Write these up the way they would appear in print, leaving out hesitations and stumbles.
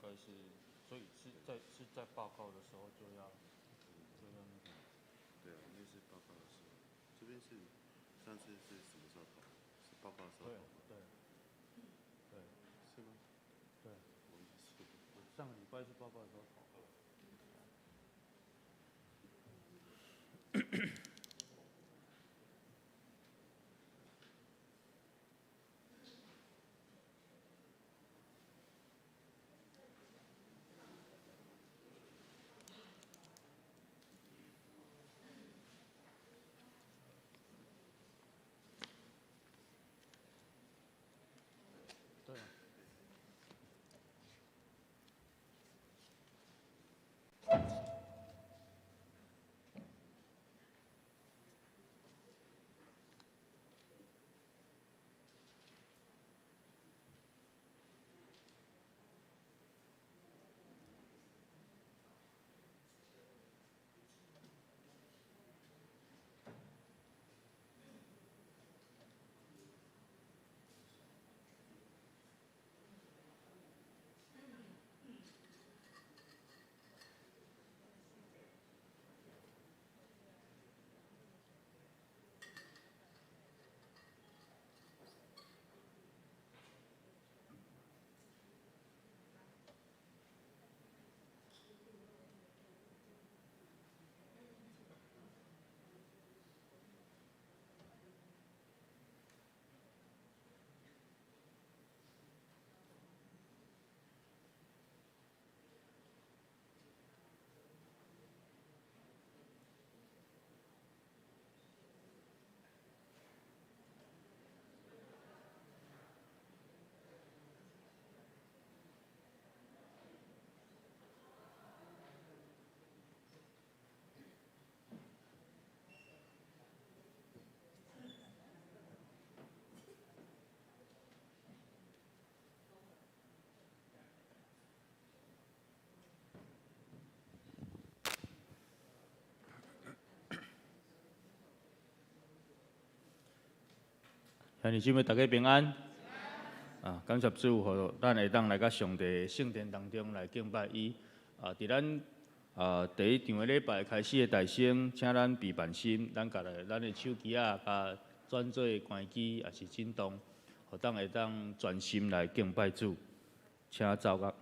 該是，所以是在報告的時候就要那個。對啊，那是報告的時候。這邊是上次是什麼時候投？是報告的時候投嗎？對對。是嗎？對。我是。我上個禮拜是報告的時候投。對啊。兄弟姊妹，大家平安。啊，感謝主，予咱會當來到上帝聖殿當中來敬拜伊。啊，佇咱第一場的禮拜開始的大聲，請咱備辦心，咱共咱的手機仔共轉做關機，抑是震動，予咱會當專心來敬拜主。請奏樂。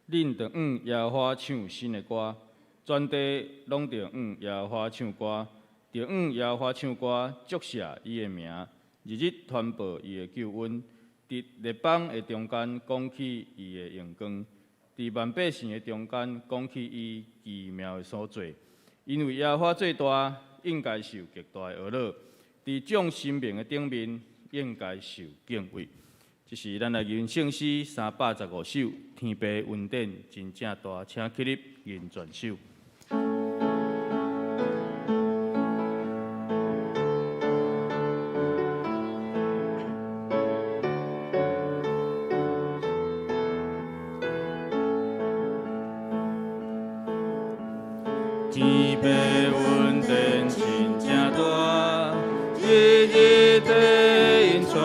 恁著向耶和華唱新的歌，全地攏著向耶和華唱歌，著向耶和華唱歌，祝謝伊的名，日日傳報伊的救恩，佇列邦的中間講起伊的榮光，佇萬百姓的中間講起伊奇妙的所做。因為耶和華做大，應該受極大的呵咾，佇眾神明的頂面應該受敬畏。這是咱來吟聖詩315首，天父恩典真正大，請起立吟全首。父恩典真正大，日日地引帶，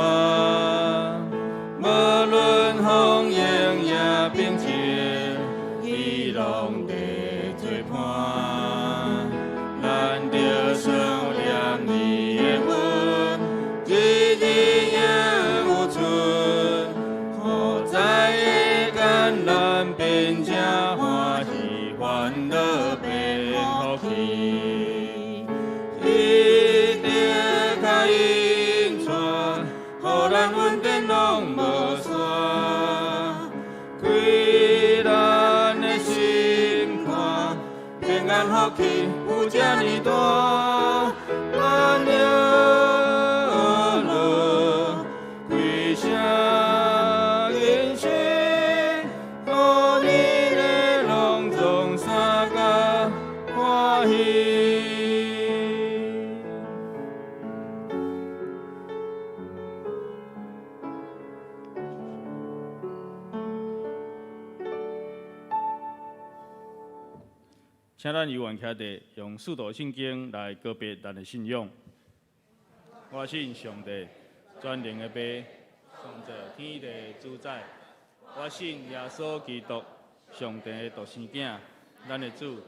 無論風湧也平靜，伊攏佇做伴。咱著想念你的恩，日日永有存，予在艱難變成歡喜，煩惱變福氣。伊的跤引帶，予咱恩典攏無煞，開咱的心肝，平安福氣有這呢大，咱要學開聲認識，予你的攏總相佮歡喜。請咱猶原徛佇，用使徒信經來告別咱的信仰。我信上帝，全能的父，創造天地主宰。我信耶穌基督，上帝的獨生囝，咱的主。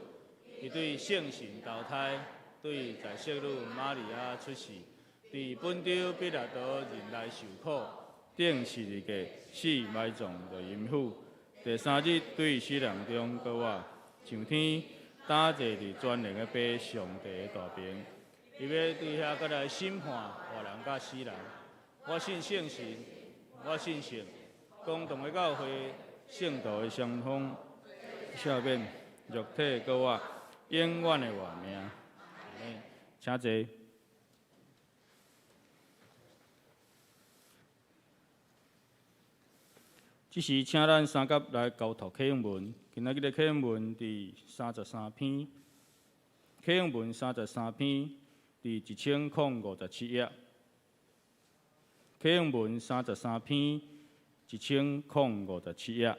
伊對聖神投胎，對在聖女瑪利亞出世，佇本丟彼拉多忍耐受苦，釘十字架，死埋葬佇陰府，第三日對死人中復活，上天，擔坐佇全能的父上帝的大爿，伊欲對遐閣來審判活人佮死人。我信聖神，我信聖公同的教會，聖徒的相通，赦免肉體復活，永遠的活命。請坐。這時，請咱三甲來交託啟應文。今仔日的啟應文佇三十三篇，啟應文三十三篇，佇1057頁。啟應文三十三篇，1057頁。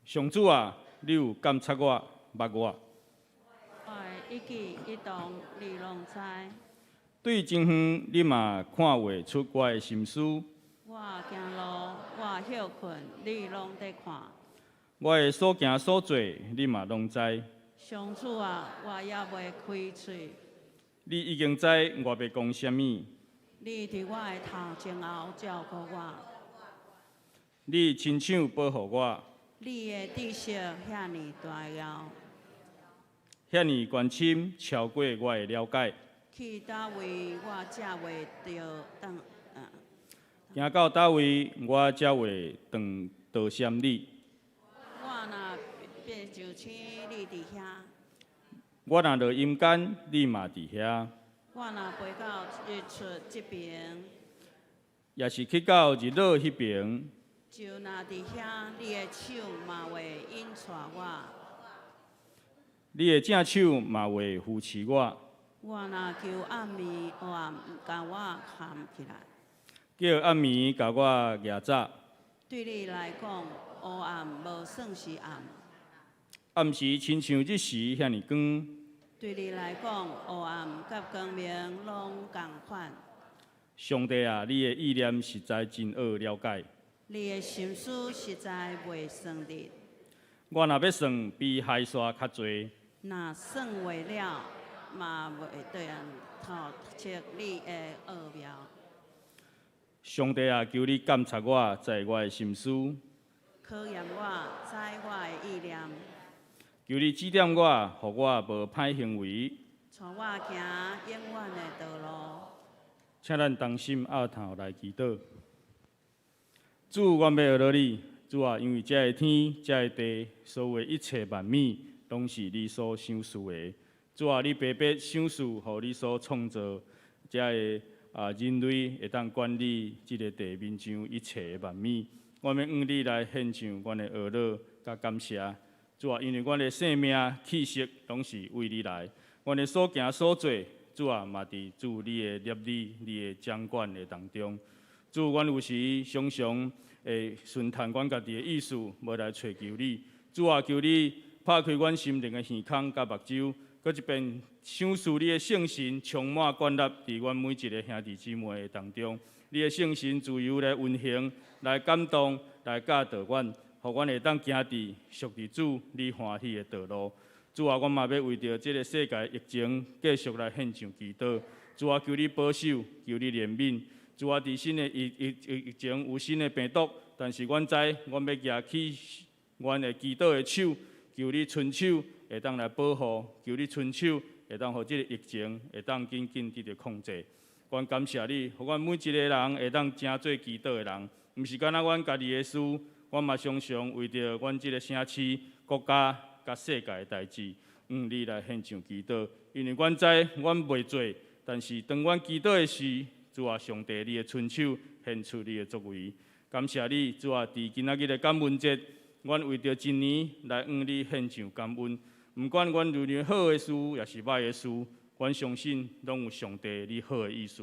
上主啊，你有監察我，捌我。我的一舉一動，你攏知。對真遠，你嘛看畫出我的心思。我行路，我歇睏，你攏佇看。我的所行所做，你嘛攏知。上主啊，我猶未開喙。你已經知我欲講啥物。你佇我的頭前後照顧我。你親手保護我。你的知識遐爾大要。遐爾關深，超過我的了解。去佗位，我才會著當。行到佗位，我才會當多謝你。我若變上天，你佇遐；我若落陰間，你嘛佇遐。我若飛到日出這邊，也是去到日落彼邊。就若佇遐，你的手嘛會引帶我。你的正手嘛會扶持我。我若求暗暝黑暗共我蓋起來，叫暗暝共我夯罩。對你來講，黑暗無算是暗。暗時親像日時遐爾光。對你來講，黑暗佮光明攏仝款。上帝啊，你的意念實在真奧了解。你的心思實在袂算得。我若欲算，比海沙較濟。若算會了，嘛袂當透徹你的奧妙。上帝啊，求你監察我，知我的心思。考驗我，知我的意念。求你指點我，予我無歹行為。帶我行永遠的道路。請咱同心僫頭來祈禱。主，阮欲學你。主啊，因為這个天、這个地，所有的一切萬物，攏是你所賞賜的。主啊，你白白賞賜，予你所創造這个人類會當管理這个地面上一切的萬物。阮欲向你來獻上阮的呵咾佮感謝。主啊，因為阮的生命氣息攏是為你來，阮的所行所做，主啊，嘛佇主你的攝理、你的掌管的當中。主，阮有時常常會順趁阮家己的意思，無來揣求你。主啊，求你拍開阮心靈的耳孔佮目睭，閣一遍賞賜你的聖神充滿灌納佇阮每一个兄弟姊妹的當中。你的聖神自由來運行，來感動，來教導阮，予阮會當行佇屬佇主你歡喜的道路。主啊，阮嘛欲為著這个世界疫情繼續來獻上祈禱。主啊，求你保守，求你憐憫。主啊，佇新的疫情有新的病毒，但是阮知，阮欲舉起阮的祈禱的手，求你伸手會當來保護，求你伸手會當予這个疫情會當緊緊得著控制。阮感謝你，予阮每一个人會當成做祈禱的人，毋是干焦阮家己的事，阮嘛常常為著阮這个城市、國家佮世界的代誌，向你來獻上祈禱。因為阮知阮袂做，但是當阮祈禱的時，主啊，上帝，你的伸手顯出你的作為。感謝你，主啊，佇今仔日的感恩節，阮為著一年來向你獻上感恩。毋管阮遇著好的事，抑是䆀的事，阮相信攏有上帝你好的意思。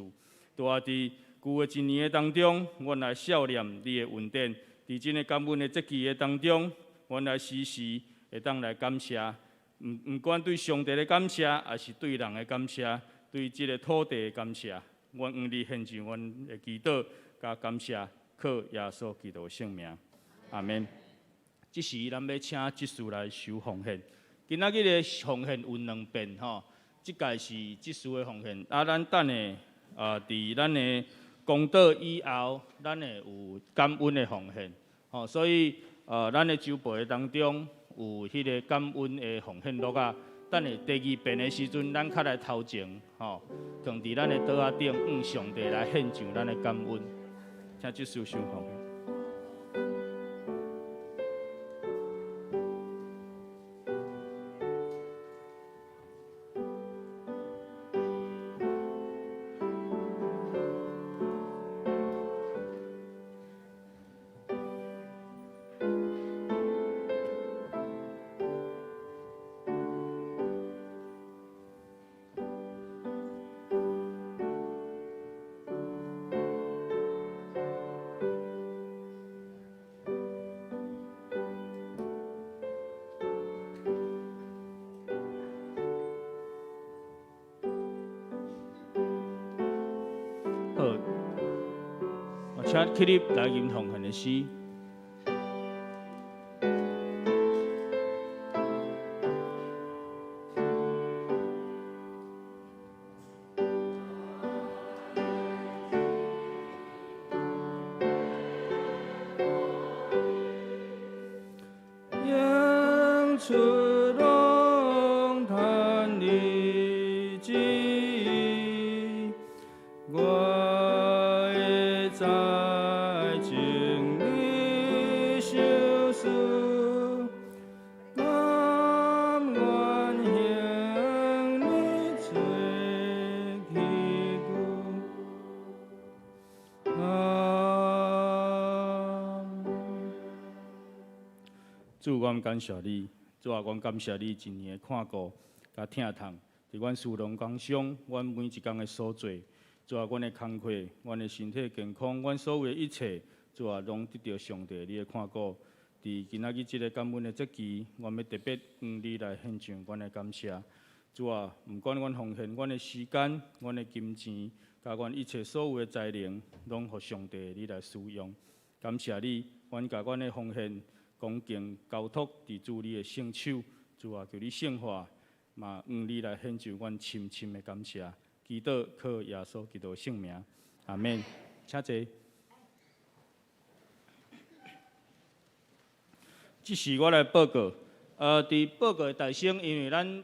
主啊，佇舊的一年的當中，阮來數念你的恩典。佇這个感恩的節期的當中，阮來時時會當來感謝。毋管對上帝的感謝，抑是對人的感謝，對這个土地的感謝。阮向你獻上阮的祈禱，佮感謝，靠耶穌基督的聖名，阿們。這時，咱欲請執事來收奉獻。今仔日的奉獻有兩遍吼，這屆是執事的奉獻。啊，咱等下啊，佇咱的講道以後，咱會有感恩的奉獻。吼，所以咱的週報的當中有彼个感恩的奉獻錄仔。等下第二遍的時陣，咱較來頭前，吼，囥佇咱的桌仔頂，向上帝來獻上咱的感恩。請執事收奉獻。好，請起立來吟奉獻的詩。演出龍潭的記憶，我會在經歷相思，甘願向你做祈求。啊！主，阮感謝你，主啊，阮感謝你一年的看顧佮疼痛，佇阮事農工商，阮每一工的所做，主啊，阮的工課，阮的身體健康，阮所有的一切，主啊，攏得著上帝你的看顧。佇今仔日這个感恩的節期，阮欲特別向你來獻上阮的感謝。主啊，毋管阮奉獻阮的時間、阮的金錢，佮阮一切所有的才能，攏予上帝你來使用。感謝你，阮共阮的奉獻恭敬交託佇主你的聖手。主啊，求你聖化，嘛向你來獻上阮深深的感謝。祈禱靠耶穌基督的聖名，阿們。請坐。這時我來報告，佇報告的大聲，因為咱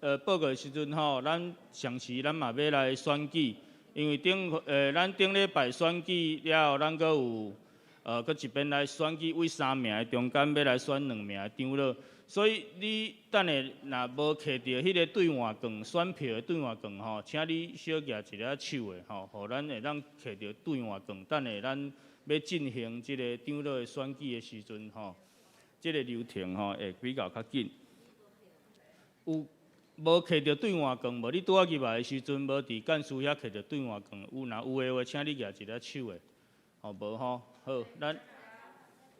報告的時陣吼，咱上時咱嘛欲來選舉，因為咱頂禮拜選舉了後，咱閣有閣一遍來選舉，為三名的中間欲來選兩名的長老，所以你等下若無摕著彼个兌換券選票的兌換券吼，請你小舉一下手的吼，予咱會當摕著兌換券。等下咱欲進行這个長老的選舉的時陣吼，這个流程吼會比較較緊。有無摕著兌換券無？你拄仔入來的時陣無佇幹事遐摕著兌換券，有若有的話，請你舉一下手的。哦，無吼，好，咱，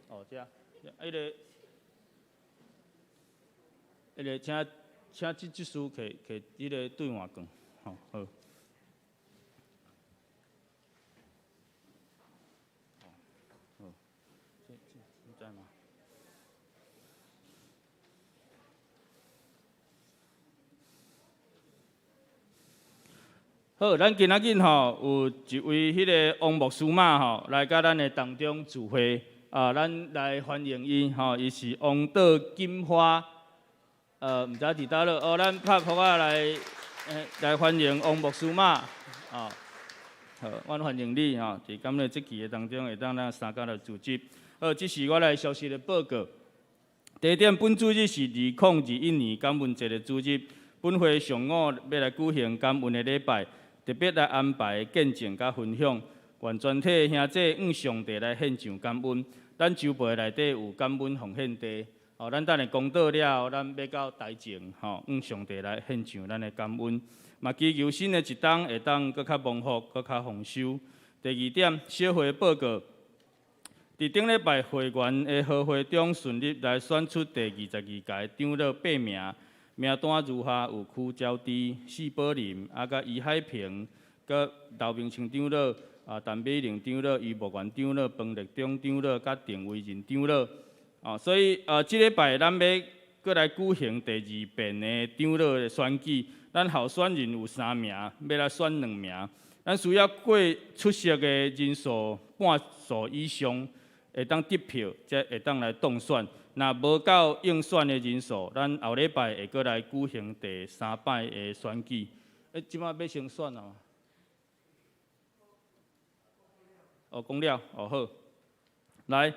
哦，這，彼个，彼个，請請這執事摕摕彼个兌換券，吼，好。好，這這你知嗎？好，咱今仔日吼有一位彼个王牧師媽吼來佮咱的當中聚會，啊，咱來歡迎伊吼，伊是王道金花，毋知佇佗落，哦，咱拍噗仔來，來歡迎王牧師媽，啊，好，阮歡迎你吼，佇今日這期的當中會當咱三工來組織。好，這是我來消息的報告。第一點，本主日是2021年感恩節的主日，本會上午欲來舉行感恩的禮拜。特別來安排見證佮分享，願全體兄弟向上帝來獻上感恩。咱周報內底有感恩奉獻袋，哦，咱等下講道了後，咱欲到台前，吼，向上帝來獻上咱的感恩。嘛，祈求新的一冬會當閣較蒙福，閣較豐收。第二點，小會報告。佇頂禮拜會員的合會中，順利來選出第二十二屆長老八名。名單如下：有柯昭智、謝寶林、啊，佮余海平、佮劉明清長老、啊，陳美玲長老、余木元長老、彭立中長老、佮鄭維仁長老。哦，所以這禮拜咱欲閣來舉行第二遍的長老的選舉。咱候選人有三名，欲來選兩名。咱需要過出席的人數半數以上，會當得票，才會當來當選。若無夠應選的人數，咱後禮拜會閣來舉行第三擺的選舉。欸，這擺欲先選啊？哦，講了，哦好。來，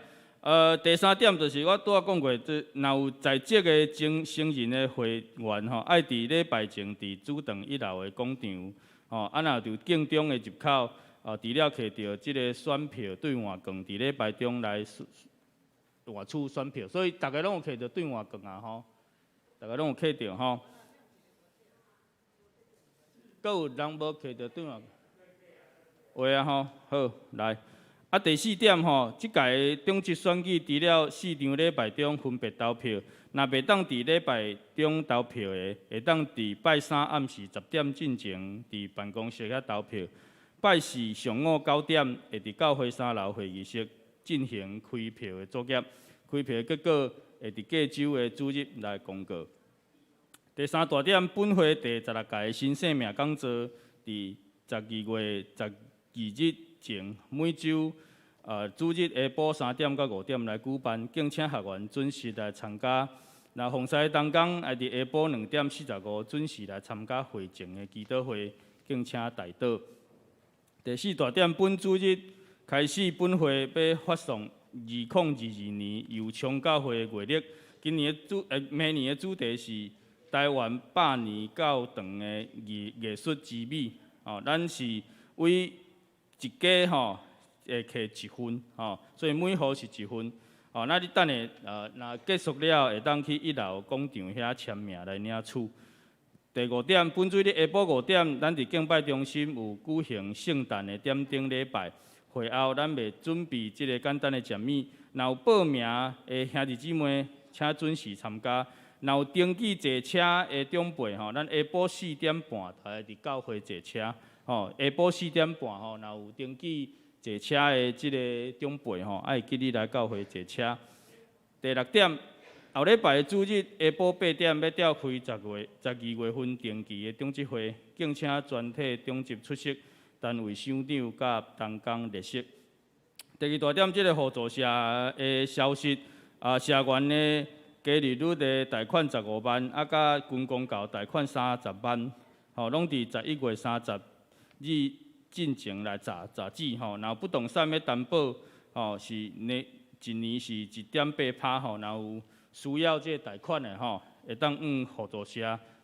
第三點就是我拄仔講過，這若有在職的成成人的會員吼，愛佇禮拜前佇主堂一樓的廣場，吼，啊，若佇鏡中的入口，除了摕著這个選票兌換券，佇禮拜中來換取選票，所以逐家攏有摕著兌換券啊吼，逐家攏有摕著吼。閣有人無摕著兌換券？有啊吼，好，來。啊，第四點吼，這屆長執選舉除了四場禮拜中分別投票，若袂當佇禮拜中投票的，會當佇拜三暗時10點進前佇辦公室遐投票。拜四上午9點會佇教會三樓會議室進行開票的作業，開票的結果會佇隔週的主日來公告。第三大點，本會第十六屆新生命講座佇12月12日前，每週主日下晡3點到5點來舉辦，敬請學員準時來參加。若奉使同工愛佇下晡2點45準時來參加會前的祈禱會，敬請代禱。第四大點，本主日開始，本會欲發送2022年右昌教會的月曆。今年的主，明年的主題是台灣百年教堂的藝藝術之美。哦，咱是為一家吼會摕一份吼，所以每戶是一份。哦，那你等下若結束了，會當去一樓廣場遐簽名來領取。第五點，本主日下晡5點，咱佇敬拜中心有舉行聖誕的點燈禮拜。會後，咱會準備這个簡單的食物。若有報名的兄弟姊妹，請準時參加。若有登記坐車的長輩吼，咱下晡4點半就愛佇教會坐車。吼，下晡4點半吼，若有登記坐車的這个長輩吼，愛記得來教會坐車。第六點，後禮拜的主日下晡8點欲召開12月份定期的長執會，敬請全體長執出席，單位首長佮同工列席。第二大點，這个互助社的消息，啊，社員的低利率的貸款15萬，啊，佮軍公教貸款30萬，吼，攏佇11月30日進前來查查止吼。若有不動產欲擔保，吼，是年一年是1.8%吼。若有需要這个貸款的吼，會當向互助社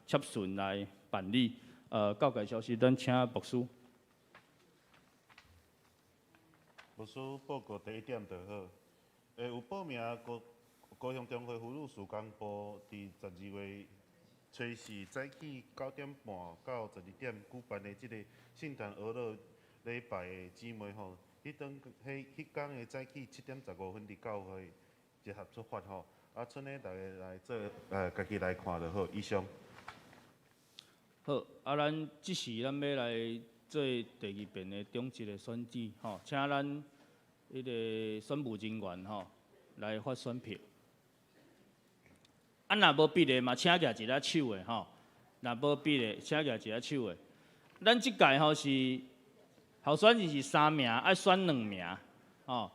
洽詢來辦理。教界消息，咱請牧師。牧師報告第一點就好。有報名高高雄中會婦女事工部佇12月初四早起9點半到12點舉辦的這个聖誕娛樂禮拜的姊妹吼，佇彼當彼彼工的早起7點15分佇教會集合出發吼。啊，賰呢，逐家來做，家己來看就好。以上。好，啊，咱這時咱欲來做第二遍的長執的選舉，吼，請咱彼个選務人員吼來發選票。啊，若無筆的嘛，請舉一下手的吼。若無筆的，請舉一下手的。咱這屆吼是候選人是三名，愛選兩名，吼，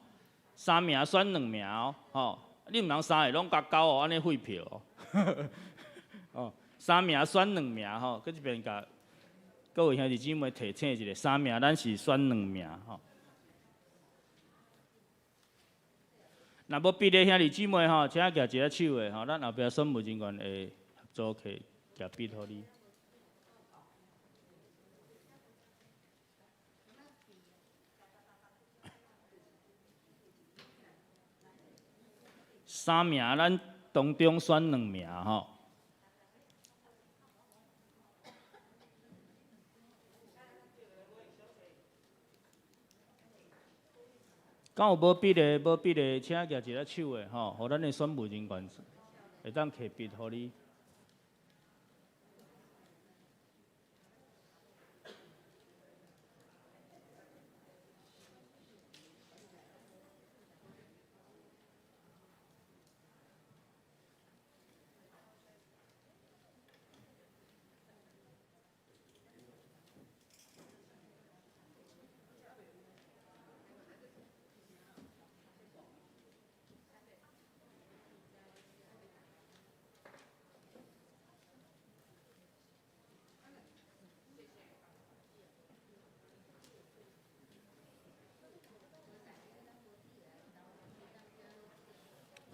三名選兩名哦，吼。你毋通三个攏共勾哦，按呢廢票哦。哦，三名選兩名吼，閣這邊共各位兄弟姊妹提醒一下，三名咱是選兩名吼。若無筆的兄弟姊妹吼，請舉一下手的吼，咱後壁選務人員會協助摕舉筆予你。三名，咱當中選兩名吼。敢有無筆的？無筆的，請舉一下手的吼，予咱的選務人員會當摕筆予你。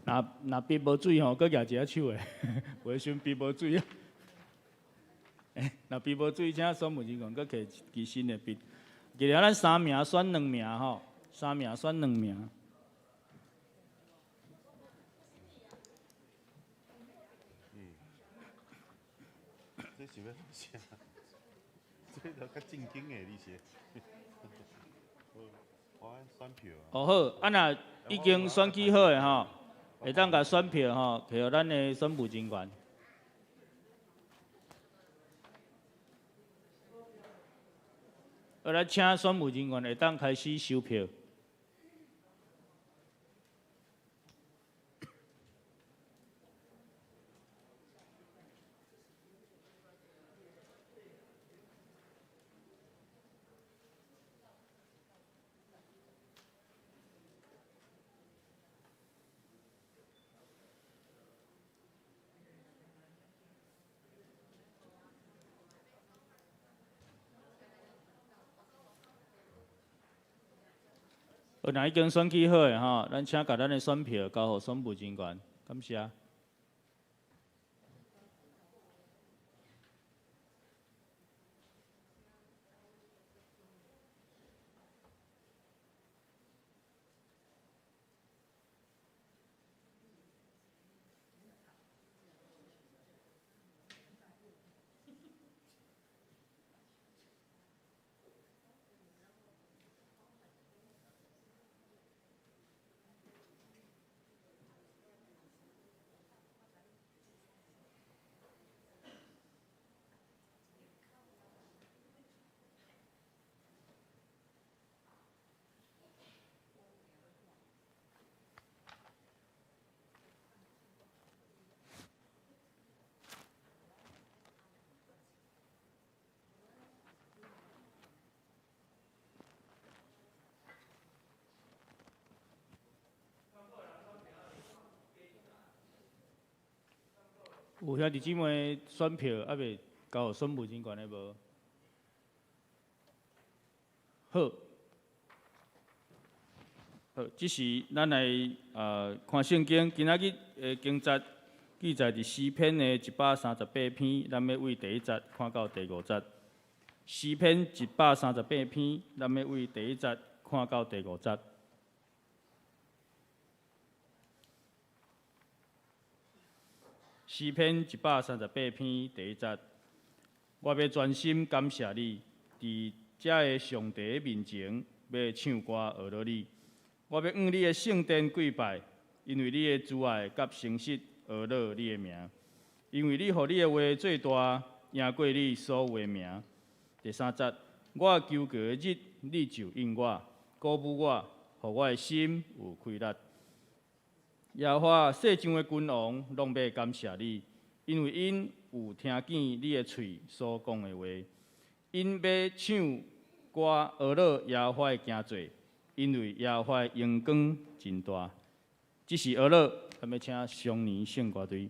若若筆無水吼，閣舉一下手的，有的時陣筆無水啊。若筆無水，請選務人員閣摕一支新的筆。記得咱三名選兩名吼，三名選兩名。這是欲創啥？這著較正經的，你是？我愛選票啊。哦好，啊若已經選舉好的吼。會當共選票吼，摕予咱的選務人員。好，來請選務人員會當開始收票。若已經選舉好的吼，咱請共咱的選票交予選務人員，感謝。有兄弟姊妹選票猶未交予選務人員的無？好，好，這時咱來看聖經，今仔日的經節記載佇詩篇的138篇，咱欲對第一節看到第五節。詩篇138篇，咱欲對第一節看到第五節。詩篇138篇第一節，我欲專心感謝你，佇遮的上帝面前，欲唱歌呵咾你。我欲向你的圣殿跪拜，因為你的慈愛佮誠實呵咾你的名。因為你予你的話做大，贏過你所有的名。第三節，我求告的日，你就應我，鼓舞我，予我的心有氣力。耶和華，世上的君王攏欲感謝你，因為𪜶有聽見你的喙所講的話。𪜶欲唱歌呵咾耶和華的行做，因為耶和華的榮光真大。這是呵咾，咱欲請松年聖歌隊。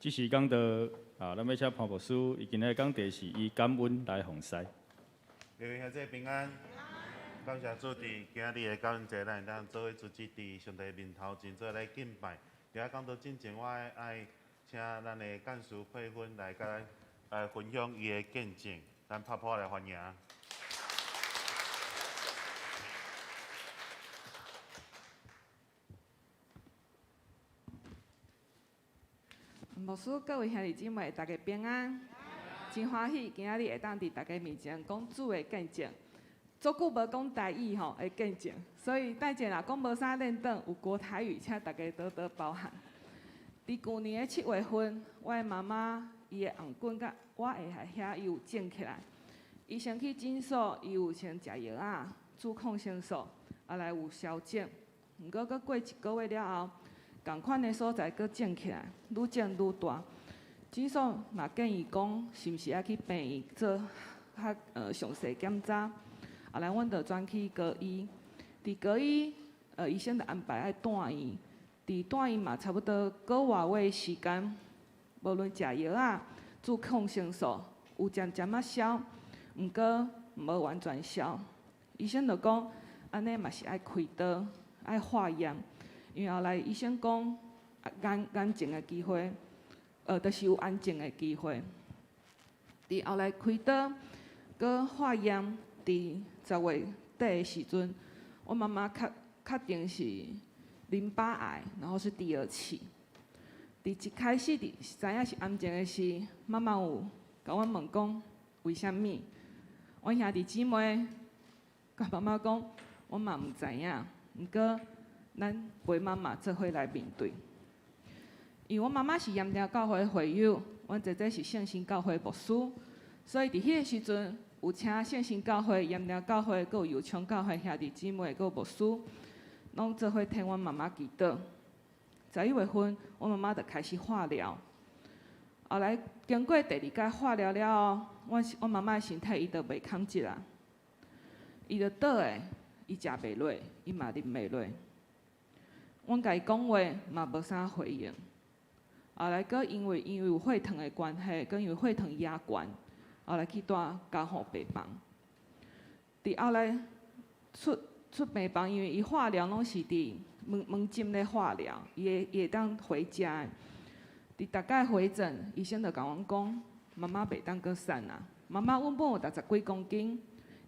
這時講到啊，咱欲請潘牧師，伊今仔日講題是以感恩來奉事。各位兄弟平安，感謝主佇今仔日的感恩節，咱會當做伙聚集佇上帝面頭前做來敬拜。佇遐講道進前，我愛請咱的幹事佩芬來共咱來分享伊的見證，咱拍噗仔來歡迎。牧師，各位兄弟姊妹，大家平安。真歡喜，今仔日會當佇大家面前講主的見證。足久無講台語吼的見證，所以等陣若講無啥輪轉，有國台語，請大家多多包涵。佇舊年的7月份，我的媽媽伊的紅棍佮我的遐伊有腫起來。醫生去診所，伊有先食藥仔，注抗生素，後來有消腫。毋過閣過一個月了後，仝款的所在閣腫起來，愈腫愈大。診所嘛建議講，是毋是愛去病院做較詳細檢查。後來阮就轉去高醫，佇高醫，醫生就安排愛住院。佇住院嘛差不多個外月時間，無論食藥仔、注抗生素，有漸漸仔消，毋過無完全消。醫生就講，按呢嘛是愛開刀，愛化驗，因為後來醫生講，癌癌症的機會，就是有癌症的機會。佇後來開刀，閣化驗，佇10月底的時陣，我媽媽確確定是淋巴癌，然後是第二期。佇一開始佇知影是癌症的時，媽媽有共阮問講為啥物？阮兄弟姊妹共媽媽講，阮嘛毋知影，毋過咱陪媽媽做伙來面對。因為阮媽媽是鹽埕教會會友，阮姐姐是聖心教會牧師，所以佇彼個時陣有請聖心教會、鹽埕教會、閣有油昌教會兄弟姊妹、閣有牧師，攏做伙替阮媽媽祈禱。11月份，阮媽媽就開始化療。後來經過第二擺化療了後，阮媽媽的身體伊就袂康質啊，伊就倒的，伊食袂落，伊嘛啉袂落。阮共伊講話嘛無啥回應。後來閣因為有血糖的關係，閣因為血糖壓懸，後來去蹛加護病房。佇後來出病房，因為伊化療攏是佇門診咧化療，伊會當回家的。佇逐擺回診，醫生就共阮講，媽媽袂當閣瘦啊。媽媽原本有60幾公斤，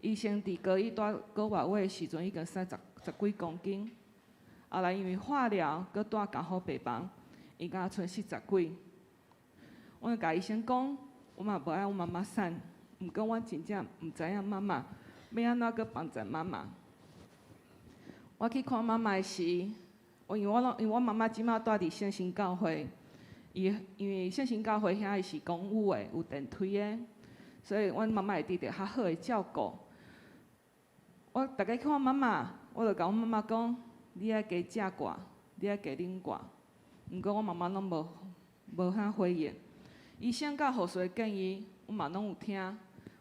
醫生佇高醫蹛個外月的時陣已經瘦十幾公斤。後來因為化療，閣蹛加護病房，伊敢若賰40幾。阮就共醫生講，我嘛無愛阮媽媽瘦，毋過阮真正毋知影媽媽欲按怎閣幫助媽媽。我去看媽媽的時，因為我媽媽這馬蹛佇聖心教會，伊因為聖心教會遐伊是公有的，有電梯的，所以阮媽媽會得著較好的照顧。我逐擺去看媽媽，我就共阮媽媽講，你愛加食寡，你愛加啉寡。毋過阮媽媽攏無啥回應。醫生佮護士的建議，阮嘛攏有聽。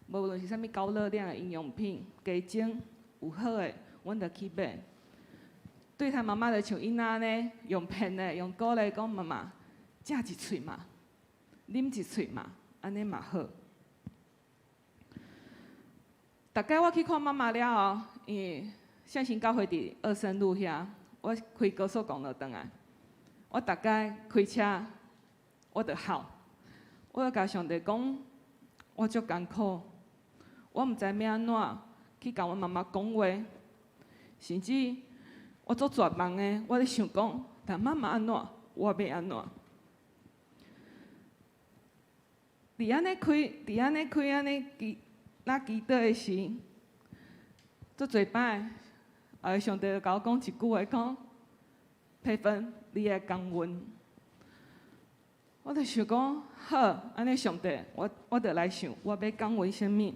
無論是啥物高熱量的營養品、雞精有好的，阮就去買。對待媽媽就像囡仔按呢，用騙的，用鼓勵講媽媽，食一喙嘛，啉一喙嘛，按呢嘛好。逐擺我去看媽媽了後，因為聖心教會佇二聖路遐，我開高速公路轉來，我逐擺開車，我就哭，我就共上帝講，我足艱苦，我毋知欲按怎去共阮媽媽講話，甚至我足絕望的，我咧想講，但媽媽按怎，我欲按怎？佇按呢開按呢祈，那祈禱的時，足濟擺，上帝就共我講一句話，講：佩芬，你愛感恩。我就想講，好，按呢上帝，我就來想，我欲感恩啥物？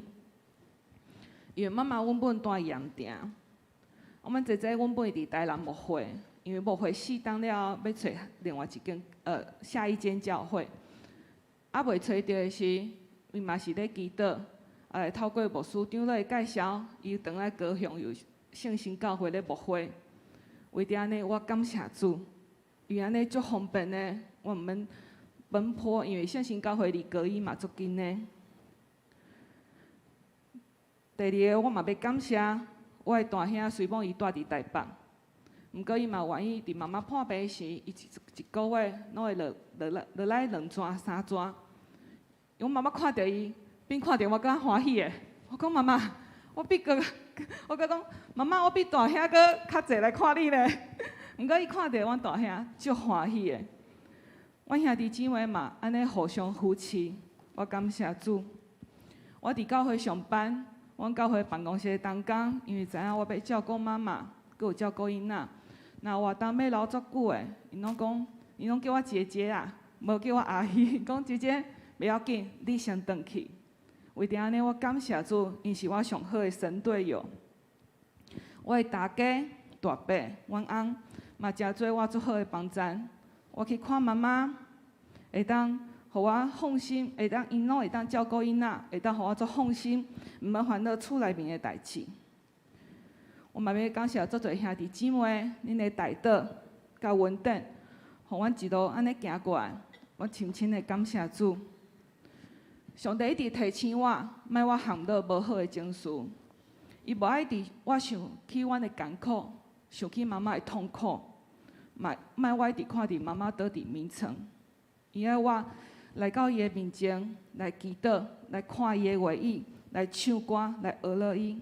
因為媽媽原本蹛鹽埕，阮姐姐原本佇台南牧會，因為牧會四冬了後，欲揣另外一間下一間教會，猶未揣著的時，伊嘛是咧祈禱，透過牧師長老的介紹，伊轉來高雄有聖心教會咧牧會。為著按呢，我感謝主，因為按呢足方便的，我毋免奔波，因為聖心教會離高醫嘛足近的。第二个，我嘛欲感謝我的大兄，雖罔伊蹛佇台北，毋過伊嘛願意佇媽媽破病時，伊一個月攏會落來兩逝三逝。阮媽媽看著伊，比看著我閣較歡喜的。我講媽媽，我閣講媽媽，我比大兄閣較濟來看你咧。毋過伊看著阮大兄，足歡喜的。阮兄弟姊妹嘛按呢互相扶持，我感謝主。我佇教會上班，阮教會辦公室的同工，因為知影我欲照顧媽媽，閣有照顧囡仔，若活動欲留足久的，𪜶攏講，𪜶攏叫我姐姐啊，無叫我阿姨，講姐姐袂要緊，你先轉去。為著按呢，我感謝主，𪜶是我上好的神隊友。我的大家、大伯、阮翁嘛誠做我足好的幫贊。我去看媽媽，會當予我放心，會當𪜶攏會當照顧囡仔，會當予我足放心，毋免煩惱厝內面的代誌。我嘛欲感謝足濟兄弟姊妹，恁的代禱佮恩典，予阮一路按呢行過來，我深深的感謝主。上帝一直提醒我，莫我陷落無好的情緒。伊無愛佇我想起阮的艱苦，想起媽媽的痛苦，嘛莫我一直看佇媽媽倒佇眠床。伊愛我來到伊的面前，來祈禱，來看伊的話語，來唱歌，來學樂伊。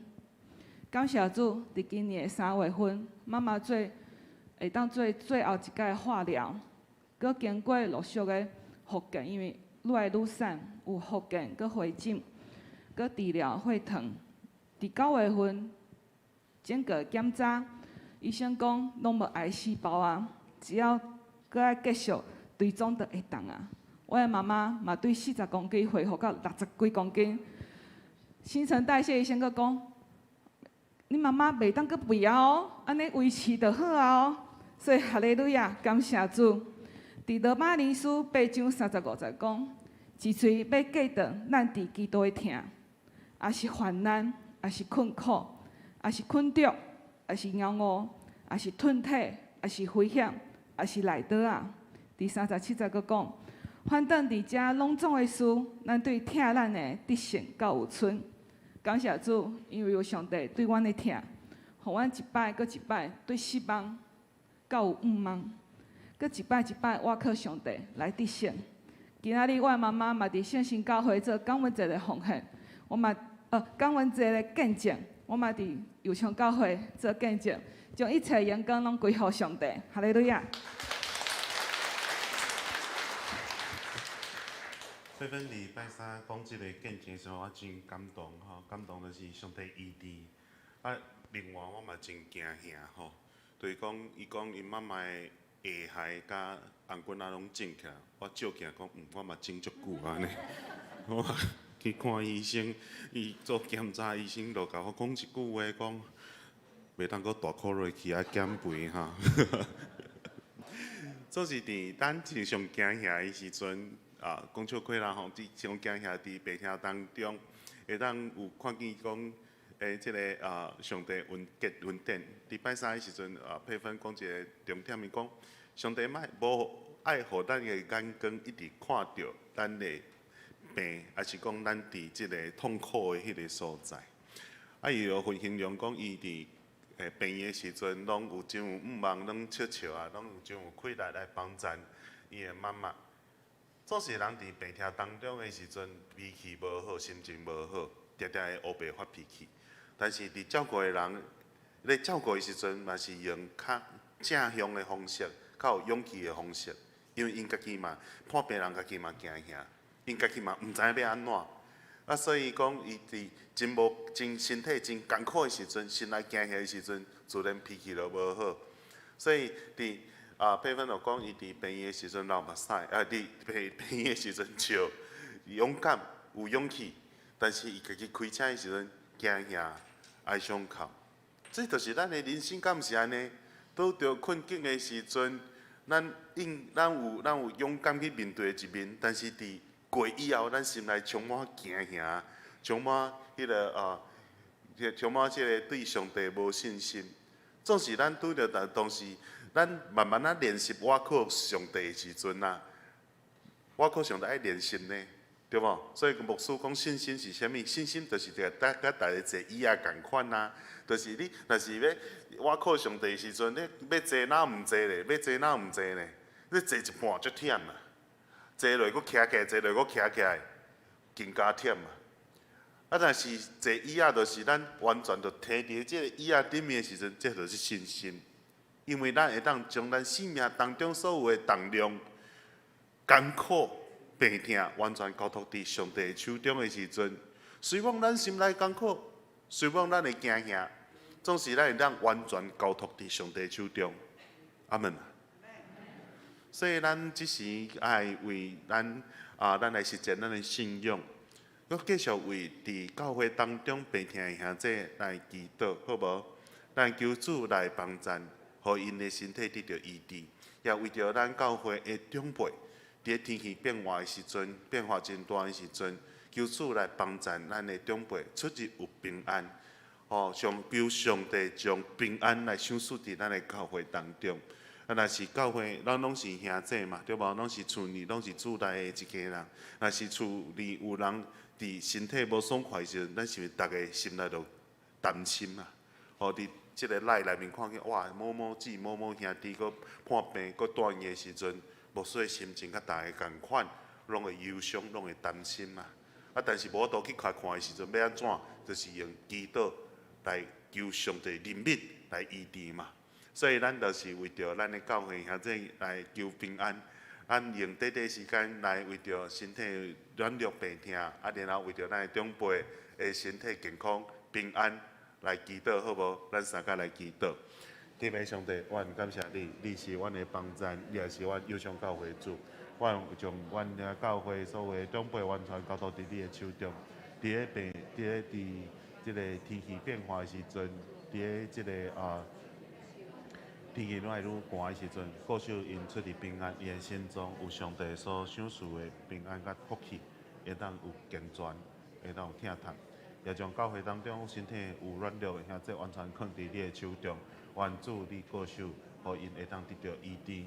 感謝主，佇今年的3月份，媽媽做會當做最後一擺化療，閣經過陸續的復健，因為愈來愈瘦，有復健，閣回診，閣治療血糖。佇9月份，整個檢查，醫生講攏無癌細胞啊，只要閣愛繼續追蹤就會當啊。我的媽媽嘛對40公斤恢復到60幾公斤，新陳代謝醫生閣講，你媽媽袂當閣肥啊哦，按呢維持就好啊哦。所以哈利路亞，感謝主。佇羅馬人書8章35節講，一喙欲隔斷咱佇基督的疼，抑是患難，抑是困苦，抑是困著，抑是飢餓，抑是褪體，抑是危險，抑是內刀仔。佇37節閣講，反轉佇遮攏總的事，咱對疼咱的得勝較有賰。感謝主，因為有上帝對阮的疼，予阮一擺閣一擺對失望較有向望，閣一擺一擺倚靠上帝來得勝。今仔日我的媽媽嘛佇聖心教會做感恩節的奉獻，我嘛感恩節的見證，我嘛佇右昌教會做見證，將一切榮光攏歸予上帝。哈利路亞。佩芬禮拜三講這个見證時候，我真感動吼，感動就是上帝醫治。啊，另外我嘛真驚嚇吼，就是講伊講𪜶媽媽的下頦佮紅棍仔攏腫起來，我照鏡講，我嘛腫足久按呢，我去看醫生，伊做檢查，醫生就共我講一句話，講袂當閣大箍落去愛減肥哈。總是佇咱真上驚嚇的時陣。啊，講笑話啦吼，佇上驚嚇佇病痛當中，會當有看見講，這个啊，上帝恩結恩典。禮拜三的時陣啊，佩芬講一个重點，伊講上帝莫無愛予咱的眼光一直看著咱的病，抑是講咱佇這个痛苦的彼个所在。啊，伊就形容講，伊佇病院的時陣，攏有真有向望，攏笑笑啊，攏有真有氣力來幫贊伊的媽媽。總是人佇病痛當中的時陣，脾氣無好，心情無好，定定會烏白發脾氣。但是佇照顧的人咧照顧的時陣，嘛是用較正向的方式，較有勇氣的方式，因為𪜶家己嘛，看病人家己嘛驚嚇，𪜶家己嘛毋知影欲按怎。啊，所以講伊佇真無真身體真艱苦的時陣，心內驚嚇的時陣，自然脾氣就無好。所以佇啊，佩芬就講，伊佇病院的時陣流目屎，啊，佇病病院的時陣笑，勇敢有勇氣，但是伊家己開車的時陣驚嚇哀傷哭。這就是咱的人生，敢毋是按呢？拄著困境的時陣，咱應咱有咱有勇敢去面對的一面，但是佇過以後，咱心內充滿驚嚇，充滿彼个啊，充滿這个對上帝無信心。總是咱拄著但當時。咱慢慢仔練習倚靠上帝的時陣啊，倚靠上帝愛練習呢，對無？所以牧師講信心是啥物？信心就是共佮逐家坐椅仔仝款啊，就是你若是欲倚靠上帝的時陣，你欲坐哪毋坐咧？欲坐哪毋坐咧？你坐一半足忝啊，坐落閣徛起來，坐落閣徛起來，更加忝啊！啊，若是坐椅仔，就是咱完全就佇佇這个椅仔頂面的時陣，這就是信心。因為咱會當將咱生命當中所有的重量，艱苦病痛完全交託佇上帝手中的時陣，雖罔咱心內艱苦，雖罔咱會驚嚇，總是咱會當完全交託佇上帝手中。阿門。所以咱這時愛為咱啊，咱來實踐咱的信仰，閣繼續為佇教會當中病痛的兄弟來祈禱，好無？咱求主來幫贊，予𪜶的身體得著醫治，也為著咱教會的長輩，佇天氣變化的時陣，變化真大的時陣，求主來幫贊咱的長輩出入有平安。哦，上求上帝將平安來賞賜佇咱的教會當中。啊，若是教會，咱攏是兄弟嘛，對無？攏是厝裡，攏是主內的一家人。若是厝裡有人佇身體無爽快的時陣，咱是毋是逐家心內就擔心啊？吼，佇這個 LINE 內面看見，哇，某某姊、某某兄弟閣破病、閣住院的時陣，牧師的心情佮逐家仝款，攏會憂傷，攏會擔心啊。啊，但是無法度去共看的時陣，欲按怎？就是用祈禱來求上帝憐憫來醫治嘛。所以咱就是為著咱的教會兄弟來求平安，咱用短短時間來為著身體軟弱病痛，啊，然後為著咱的長輩的身體健康平安來祈禱，好無？咱三個來祈禱。天父上帝，阮感謝你，你是阮的幫贊，你也是阮憂傷教會主。阮將阮的教會所有的長輩完全交託佇你的手中。佇咧病，佇咧佇這个天氣變化的時陣，佇咧這个啊。天氣愈來愈寒的時陣，保守𪜶出入平安，伊的心中有上帝所賞賜的平安佮福氣，會當有健全，會當有疼痛。也將教會當中身體有軟弱的兄弟完全囥佇你的手中，願主你保守，予𪜶會當得著醫治。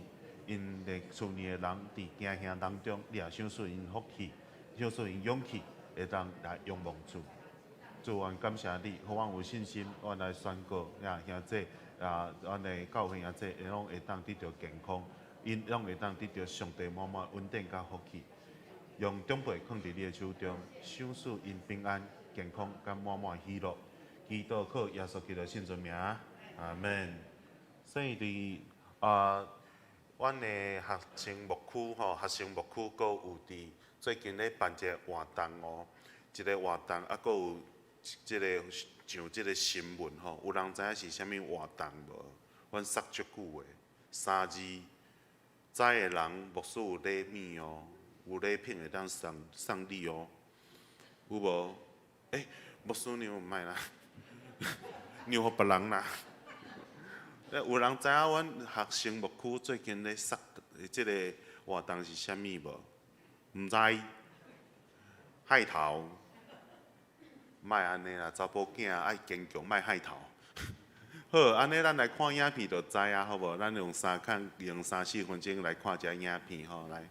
𪜶的厝內的人佇驚嚇當中，你也賞賜𪜶福氣，賞賜𪜶勇氣，會當來仰望主。主，阮感謝你，予阮有信心，阮來宣告，呀兄弟。啊，阮的教會兄弟，攏會當得著健康，𪜶攏會當得著上帝滿滿恩典佮福氣，用長輩囥佇你的手中，賞賜𪜶平安、健康佮滿滿喜樂。祈禱靠耶穌基督聖尊名，阿門。所以佇啊，阮的學生牧區吼，學生牧區閣有佇最近咧辦一個活動哦，一個活動啊，閣有這个上這个新聞吼，有人知影是啥物活動無？阮說足久的三字，知的人牧師有禮物哦，有禮品會當送送你哦，有無？欸，牧師娘毋愛啦，讓予別人啦。有人知影阮學生牧區最近咧說這个活動是啥物無？毋知，害頭。莫按呢啦，查埔囝愛堅強，莫害頭。好，按呢咱來看影片就知影，好無？咱用三看，用三四分鐘來看一下影片吼，來。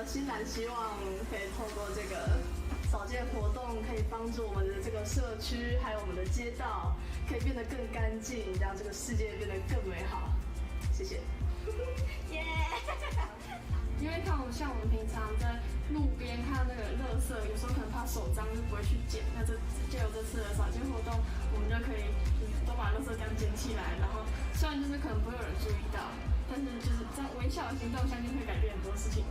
欣然希望可以透過這個掃街活動，可以幫助我們的這個社區，還有我們的街道，可以變得更乾淨，讓這個世界變得更美好。謝謝。耶！因為看我像我們平常在路邊看那個垃圾，有時候可能怕手髒就不會去撿。那這藉由這次的掃街活動，我們就可以都把垃圾這樣撿起來，然後雖然就是可能不會有人注意到，但是就是這樣微小的行動，相信會改變很多事情。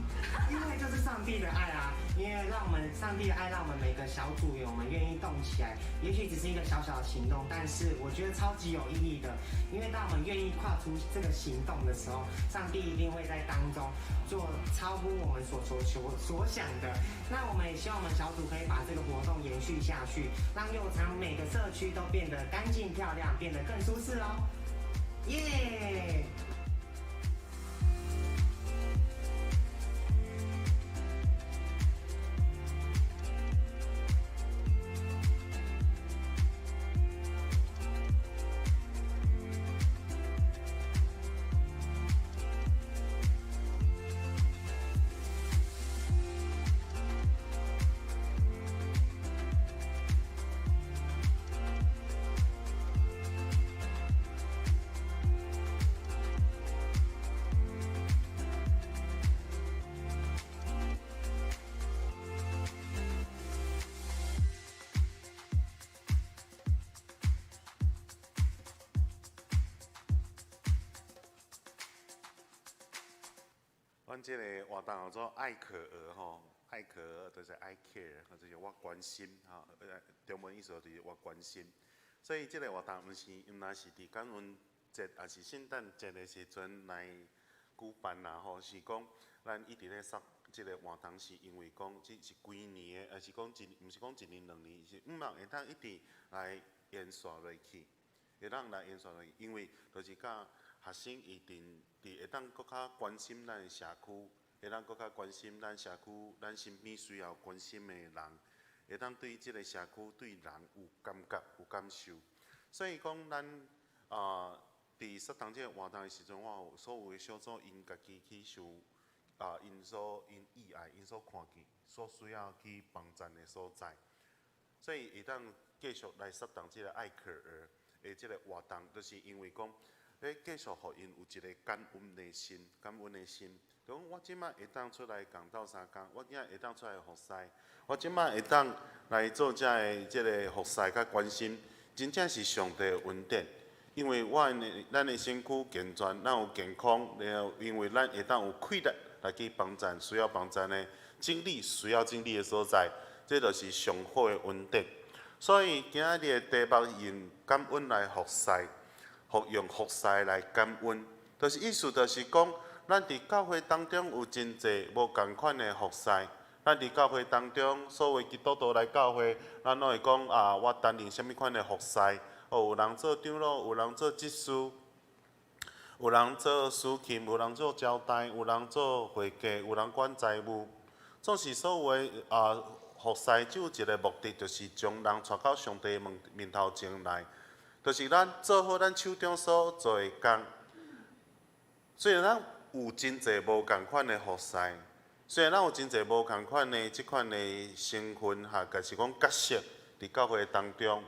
因為這是上帝的愛啊！因為讓我們上帝的愛，讓我們每個小組員，我們願意動起來。也許只是一個小小的行動，但是我覺得超級有意義的。因為當我們願意跨出這個行動的時候，上帝一定會在當中做超乎我們所求求所想的。那我們也希望我們小組可以把這個活動延續下去，讓右昌每個社區都變得乾淨漂亮，變得更舒適哦。耶！阮這个活動叫做愛可兒吼，愛可兒就是 I care，就是我關心吼，中文意思就是我關心。所以這个活動毋但是佇感恩節，也是聖誕節的時陣來舉辦啦吼，是講咱一直咧設這个活動，是因為講這是規年的，也是講一，毋是講一年兩年，是毋通會當一直來延續落去，會當來延續落去，因為就是佮學生一定佇會當閣較關心咱的社區，會當閣較關心咱社區，咱身邊需要關心的人，會當對這个社區對人有感覺、有感受。所以講，咱啊，佇設動這个活動的時陣，我有所有的小組𪜶家己去想啊，𪜶所𪜶意愛、𪜶所看見、所需要去幫贊的所在。所以會當繼續來設動這个愛可兒的這个活動，就是因為講，欲繼續予𪜶有一个感恩的心，感恩的心。就講我這擺會當出來共鬥相共，我今仔會當出來服侍，我這擺會當來做遮个這个服侍佮關心，真正是上帝的恩典。因為我的咱的身軀健全，咱有健康，然後因為咱會當有氣力來去幫贊需要幫贊的，整理需要整理的所在，這就是上好的恩典。所以今仔日的題目用感恩來服侍，用服侍來感恩，就是意思就是講，咱佇教會當中有真濟無仝款的服侍。咱佇教會當中，所謂基督徒來教會，咱攏會講啊，我擔任啥物款的服侍？哦，有人做長老，有人做執事，有人做司琴，有人做招待，有人做會計，有人管財務。總是所有的啊服侍，只有一个目的，就是將人帶到上帝面面頭前來。就是咱做好咱手中所做的工。雖然咱有真濟無仝款的服侍，雖然咱有真濟無仝款的這款的身份哈，抑是講角色佇教會當中，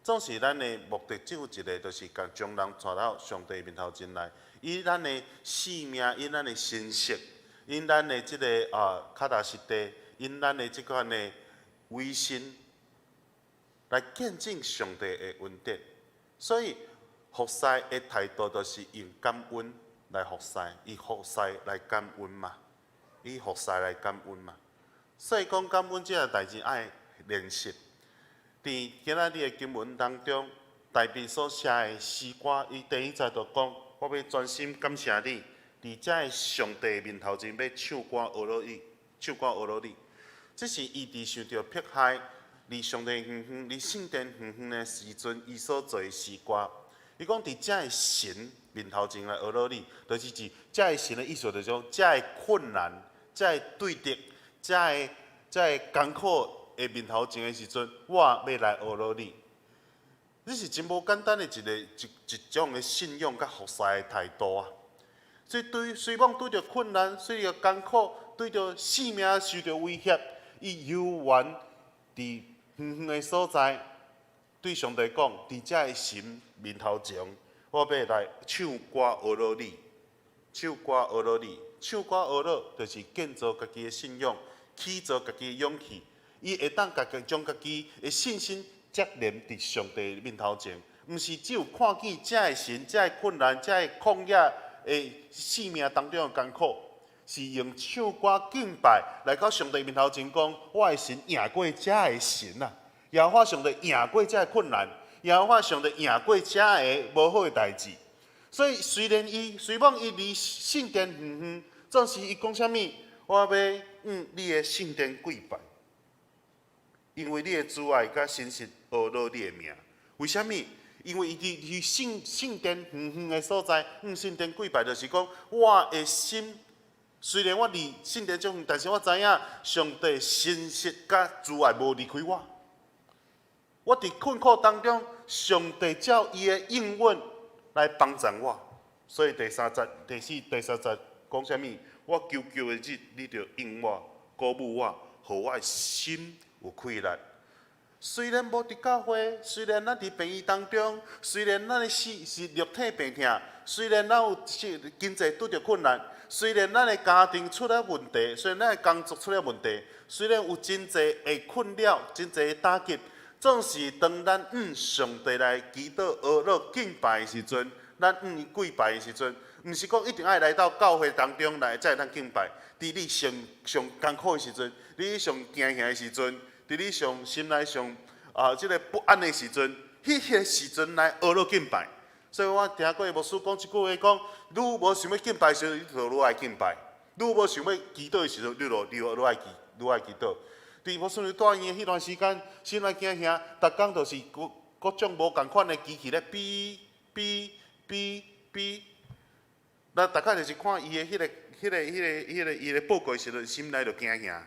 總是咱的目的只有一个，就是共將人帶到上帝面頭前來，以咱的性命，以咱的身世，以咱的這个啊腳踏實地，以咱的這款的委身來見證上帝的恩典。所以服侍的態度就是用感恩來服侍，以服侍來感恩嘛，以服侍來感恩嘛。所以講感恩這個代誌愛練習。佇今仔日的經文當中，大衛所寫的詩歌，伊第一節就講：我欲專心感謝你，佇這个上帝面頭前欲唱歌呵咾你，唱歌呵咾你。這是伊佇受著迫害，離上帝遠遠，離聖殿遠遠的時陣，伊所做的詩歌。伊講佇這个神面頭前來呵咾你，就是指這个神的意思，就是講這个困難、這个對敵、這个艱苦的面頭前的時陣，我欲來呵咾你。這是真無簡單的一個一一種的信仰佮服侍的態度啊。所以對，雖罔拄著困難，雖著艱苦，對著性命受著威脅，伊猶原佇遠遠的所在對上帝講：佇遮的神面頭前，我欲來唱歌呵咾你，唱歌呵咾你，唱歌呵咾，就是建造家己的信仰，起造家己的勇氣。伊會當家己將家己的信心接連佇上帝面頭前，毋是只有看見遮的神、遮的困難、遮的曠野的生命當中的艱苦，是用唱歌敬拜來到上帝面頭前講：我的神贏過遮的神啊！耶和華上帝贏過遮的困難，耶和華上帝贏過遮的無好的代誌。所以雖然伊雖罔伊離聖殿遠遠，總是伊講啥物？我欲向你的聖殿跪拜，因為你的慈愛佮誠實呵咾你的名。為啥物？因為伊佇聖聖殿遠遠的所在，向聖殿跪拜，就是講我的心雖然我離聖殿足遠，但是我知影上帝誠實佮慈愛無離開我。我佇困苦當中，上帝照伊的應允來幫助我。所以第三節、第四、第三節講啥物？我求救的日，你就應我，鼓舞我，予我的心有氣力。雖然無佇教會，雖然咱佇病院當中，雖然咱的是是肉體病痛，雖然咱有是經濟拄著困難，雖然咱的家庭出了問題，雖然咱的工作出了問題，雖然有真濟的困擾、真濟的打擊，總是當咱向上帝來祈禱、呵咾、敬拜的時陣，咱向伊跪拜的時陣，毋是講一定愛來到教會當中來才會當敬拜。佇你上上艱苦的時陣，你上驚嚇的時陣，佇你上心內上啊這个不安的時陣，彼个時陣來呵咾敬拜。所以我聽過牧師講一句話，講愈無想欲敬拜的時陣，你就愈愛敬拜；愈無想欲祈禱的時陣，你就愈愈愛祈愈愛祈禱。佇牧師娘住院的彼段時間，心內驚嚇，逐工就是各各種無仝款的機器咧嗶嗶嗶嗶。那逐工就是看伊的彼个、彼个、彼个、彼个伊的報告的時陣，心內就驚嚇。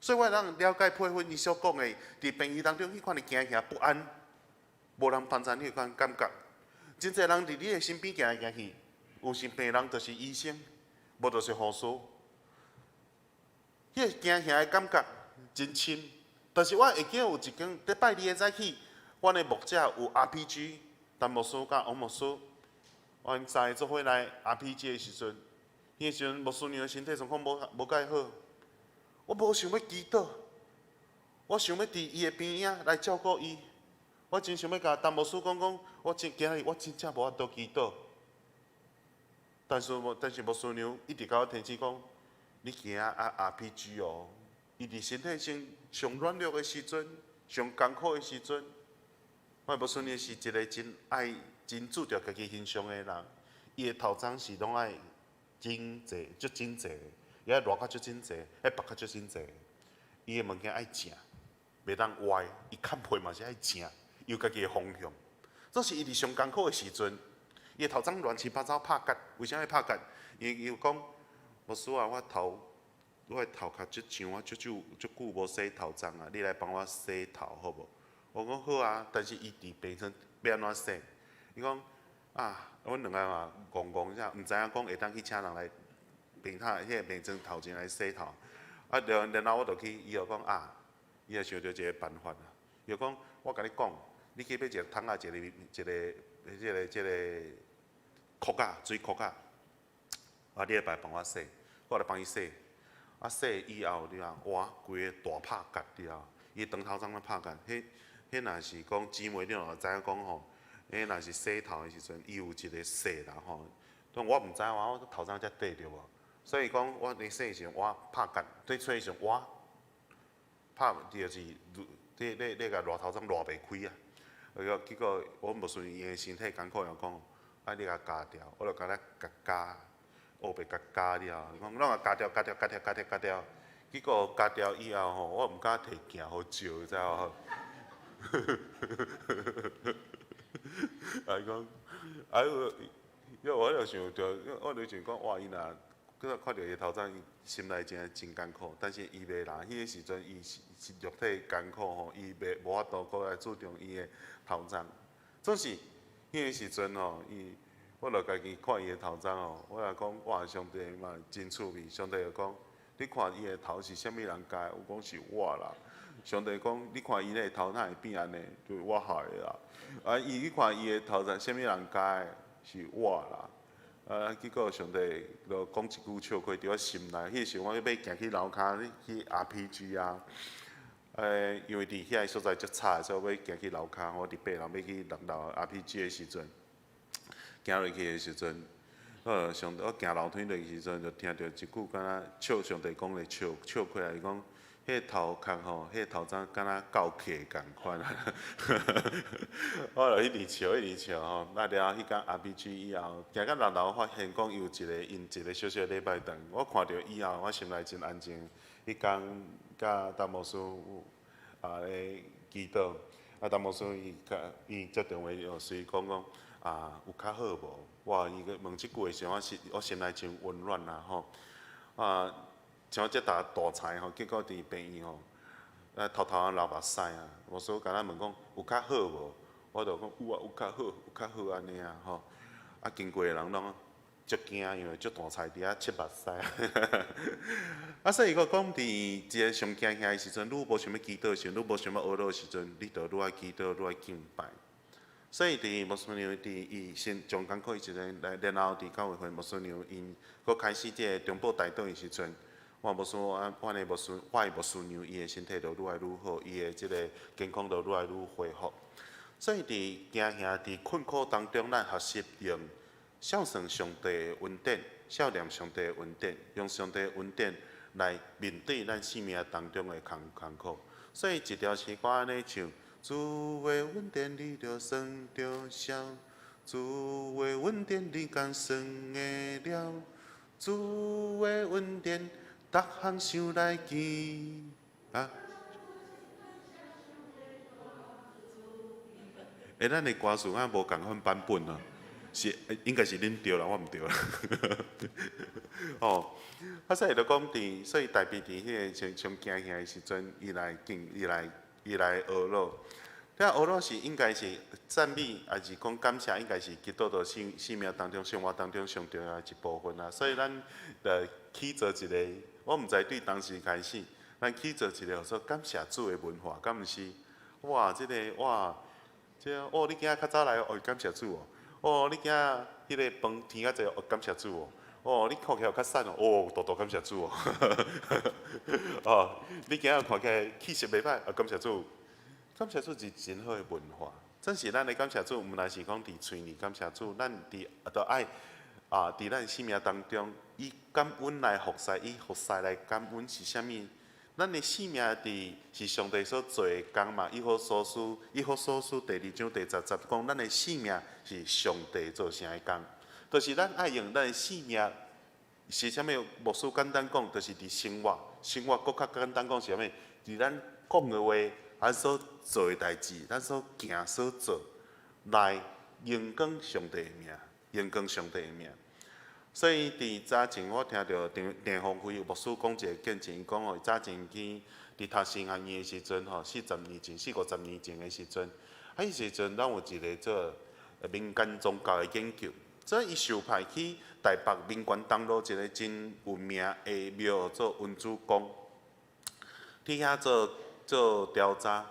所以我會當了解佩芬伊所講的，佇病院當中彼款的驚嚇不安，無人幫助你彼款感覺。真濟人佇你的身邊行來行去，有時病人就是醫生，無就是護士。彼个驚嚇的感覺真深。但是我會記有一工禮拜二的早起，阮的牧者有 RPG，陳牧師佮王牧師，阮三個做伙來 RPG 的時陣，彼个時陣牧師娘的身體狀況無無蓋好，我無想欲祈禱，我想欲佇伊的邊仔來照顧伊。我真想欲共陳牧師講講，我真今仔日我真正無法度祈禱。但是無，但是牧師娘一直共我提醒講，你今仔愛 RPG 哦，伊佇身體上上軟弱的時陣，上艱苦的時陣，我牧師娘是一個真愛、真注重家己形象的人，伊的頭鬃是攏愛整齊、足整齊，伊愛亂甲足整齊，愛縛甲足整齊。伊的物件愛正，袂當歪，伊崁皮嘛是愛正，伊有家己的方向。總是伊佇上艱苦的時陣，伊的頭鬃亂七八糟拍結，為啥物拍結？伊伊有講，牧師啊，我頭我的頭殼足脹，我足久足久無洗頭鬃啊，你來幫我洗頭好無？我講好啊，但是伊佇病床欲按怎洗？伊講啊，阮兩个嘛戇戇啥，毋知影講會當去請人來病榻彼个病床頭前來洗頭。啊，然然後我就去，伊就講啊，伊就想著一个辦法啊。伊就講，我共你講，你去買一个桶仔，一个一个這个這個箍仔，水箍仔，啊，你來幫我洗，我來幫伊洗。啊，洗以後你看，哇，規个大拍結了，伊長頭鬃攏拍結。彼彼若是講姊妹，你若知影講吼，彼若是洗頭的時陣，伊有一個洗啦吼。但我毋知影，我頭鬃遮短對無？所以講，我佇洗的時陣，我拍結，佇吹的時陣，我拍就是，你你你共熱頭鬃熱袂開啊。結果我無順伊的身體艱苦，又講，啊，你共鉸掉，我就共咧共鉸，烏白共鉸了，伊講攏共鉸掉，鉸掉，鉸掉，鉸掉，鉸掉。結果鉸掉以後吼，我毋敢提鏡予照，知無？啊，伊講，啊，因為我就想著，我就想講，哇，伊若閣看著伊的頭鬃，伊心內真真艱苦。但是伊袂啦，彼个時陣伊是是肉體艱苦吼，伊袂無法度閣來注重伊的頭鬃。總是彼个時陣吼，伊我就家己看伊的頭鬃吼，我就講哇，上帝嘛真趣味。上帝就講，你看伊的頭是啥物人鉸的？我講是我啦。上帝講，你看伊的頭哪會變按呢？就是我害的啦。啊，伊你看伊的頭是啥物人鉸的？是我啦。啊，結果上帝就講一句笑話佇我心內。彼時我欲行去樓跤去 RPG 啊。因為佇遐个所在足吵，所以我欲行去樓跤，我佇八樓欲去六樓 RPG 的時陣，行落去的時陣，上我行樓梯落去時陣，就聽著一句敢若笑上帝講的笑笑開來，伊講，彼個頭殼吼，彼個頭鬃敢若教客仝款。我就一直笑，一直笑吼。啊了後，彼工 RPG 以後，行到六樓，發現講有一個𪜶一個小小禮拜堂，我看著以後，我心內真安靜。彼工佮陳牧師啊咧祈禱，啊陳牧師伊共伊接電話就隨講講啊有較好無？哇！伊閣問這句的時候，我心內真溫暖啦吼。啊，像我這大大菜吼，結果佇病院吼，啊偷偷仔流目屎啊。牧師共咱問講有較好無？我就講有啊，有較好，有較好按呢啊吼。啊，經過的人攏足驚，因為足大菜佇遐拭目屎。啊，所以閣講佇一个上驚嚇的時陣，你無想欲祈禱的時陣，你無想欲學的時陣，你就愈愛祈禱，愈愛敬拜。所以佇牧師娘佇伊先上艱苦的時陣，來然後佇教會會牧師娘𪜶閣開始這個中保代禱的時陣，我牧師我阮的牧師，我的牧師娘伊的身體就愈來愈好，伊的這个健康就愈來愈恢復。所以佇驚嚇佇困苦當中，咱學習用孝順上帝的恩典，孝念上帝的恩典，用上帝的恩典來面對咱生命當中的艱苦。所以一條詩歌按呢唱：主的恩典你著算著數，主的恩典你敢算會了？主的恩典逐項想來記啊！欸，咱的歌詞敢無仝款版本啊？是，應該是恁對啦，我毋對啦。哦，啊，所以就講佇，所以大衛佇彼个上上驚嚇的時陣，伊來敬，伊來，伊來哀禱。這哀禱是應該是讚美，抑是講感謝，應該是基督徒生命當中、生活當中上重要的一部分啊。所以咱就起做一个，我毋知對當時開始，咱起做一个叫做感謝主的文化，敢毋是？哇，這个哇，這個哦，你今仔較早來哦，感謝主哦。哦，你今仔彼个飯添較濟哦，感謝主哦。哦，你看起來較瘦哦，哦，多多感謝主哦。哦，你今仔看起來氣色袂歹，啊，感謝主。感謝主是真好的文化。真是咱的感謝主，毋但是講佇喙裡感謝主，咱佇都愛啊，佇咱生命當中，以感恩來服侍，以服侍來感恩是啥物？咱的生命佇是上帝所做的工嘛？以弗所書，以弗所書第二章第十節講，咱的生命是上帝做成的工，就是咱愛用咱的生命是啥物？牧師簡單講，就是佇生活，生活閣較簡單講是啥物？佇咱講的話，咱所做的代誌，咱所行所做，來榮光上帝的名，榮光上帝的名。所以佇早前我聽著鄭鄭鴻輝牧師講一個見證，伊講吼，早前去佇讀神學院的時陣吼，40年前、四五十年前的時陣，啊，彼時陣咱有一个做民間宗教的研究，所以伊受派去台北民權東路一个真有名的廟做恩主公，去遐做做調查。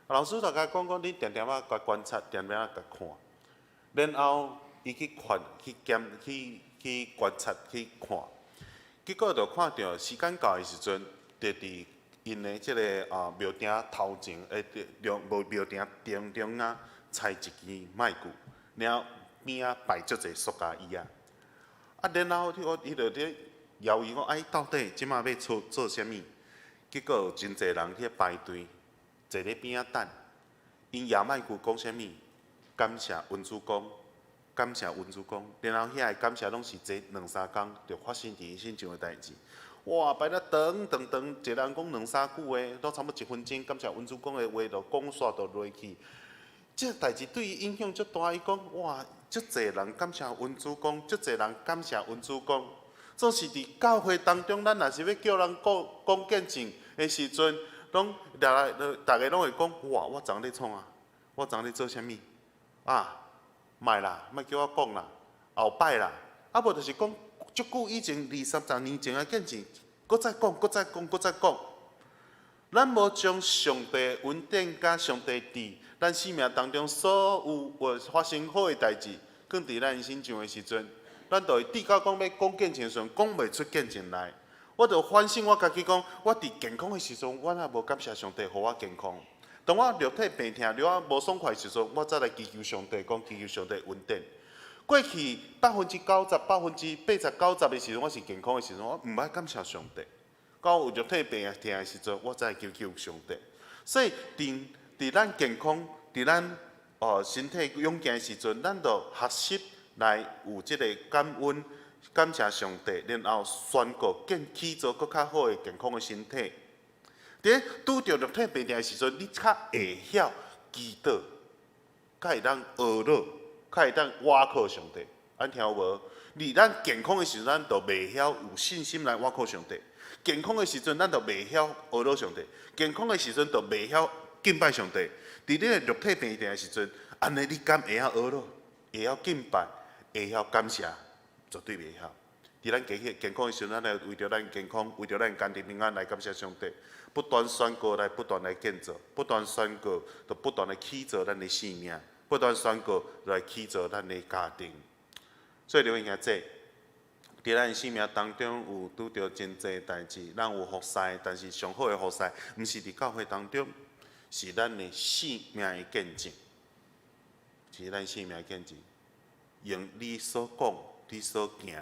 老師就共講講，你定定仔共觀察，定定仔共看，然後伊去看、去檢、去。去觀察去看，結果就看著時間到的時陣，就佇𪜶的這个啊廟埕頭前，欸，中無廟埕中中啊，插一支麥具，然後邊仔擺足濟塑膠椅仔。啊，然後我伊就佇猶豫講，啊，伊到底這馬欲做做啥物？結果有真濟人去排隊，坐咧邊仔等。𪜶舉麥具講啥物？感謝恩主公。感謝恩主公，然後遐个感謝攏是這兩三工就發生佇伊身上的代誌。哇，排得長長長，一个人講兩三句話，都差不多一分鐘。感謝恩主公的話，就講煞就落去。這個代誌對伊影響足大，伊講哇，足濟人感謝恩主公，足濟人感謝恩主公。總是佇教會當中，咱若是欲叫人講講見證的時陣，攏掠來，逐个攏會講哇，我昨昏咧創啊，我昨昏咧做啥物啊？莫啦，莫叫我講啦，後擺啦，啊無就是講足久以前，二三十年前的見證，閣再講，閣再講，閣再講。咱無將上帝恩典佮上帝佇咱生命當中所有發生好的代誌，囥佇咱身上的時陣，咱就會至到講欲講見證的時陣，講袂出見證來。我就反省我家己講，我佇健康的時陣，我若無感謝上帝予我健康。當我肉體病疼、了無爽快的時陣，我才來祈求上帝，講祈求上帝恩典。過去90%、80%、90%的時陣，我是健康的時陣，我毋捌感謝上帝。到有肉體病疼的時陣，我才會祈求上帝。所以，佇佇咱健康、佇咱哦身體勇健的時陣，咱就學習來有這个感恩、感謝上帝，然後宣告建起做閣較好的健康的身體。佇拄著肉體病疼的時陣，你較會曉祈禱，較會當呵咾，較會當倚靠上帝。按聽有無？佇咱健康的時陣，咱就袂曉有信心來倚靠上帝。健康的時陣，咱就袂曉呵咾上帝；健康的時陣，就袂曉敬拜上帝。佇你的肉體病疼的時陣，按呢你敢會曉呵咾，會曉敬拜，會曉感謝？絕對袂曉。佇咱健健康的時陣，咱來為著咱健康，為著咱家庭平安來感謝上帝。不斷宣告來，不斷來建造，不斷宣告，就不斷來起造咱的生命，不斷宣告來起造咱的家庭。所以，弟兄姊佇咱生命當中有拄著真濟代誌，咱有服侍，但是上好的服侍，毋是佇教會當中，是咱的生命的見證，是咱生命的見證。用你所講、你所行、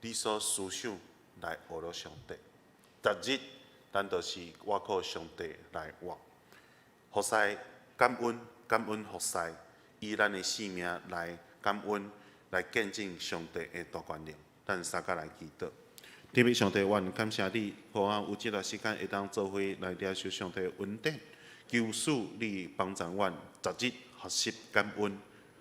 你所思想來呵咾上帝。逐日，咱就是倚靠上帝來活，服侍感恩，感恩服侍，以咱的生命來感恩，來見證上帝的大權能。咱三個來祈禱。天父上帝，我感謝你，予我有這段時間會當做伙來領受上帝的恩典。求主你幫助阮，逐日學習感恩，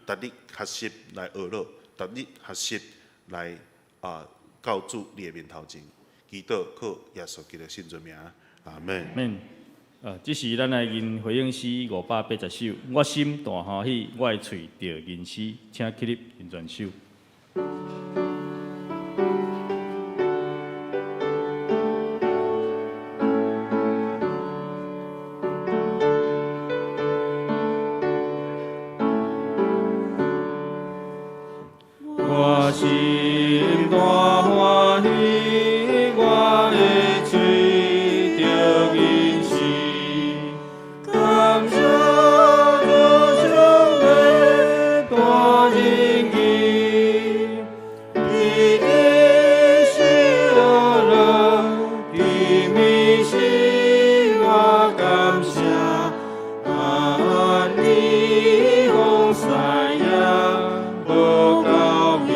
逐日學習來呵咾，逐日學習來啊到主你的面頭前。祈禱靠耶穌基督聖尊名，阿門。免。這是咱來吟回應詩580首。我心大歡喜，我的喙著吟詩，請起立吟全首。我心大歡喜，我的喙著吟詩，感謝主上帝大仁義，伊的喜樂，伊美使我感謝，按你風勢也無夠命。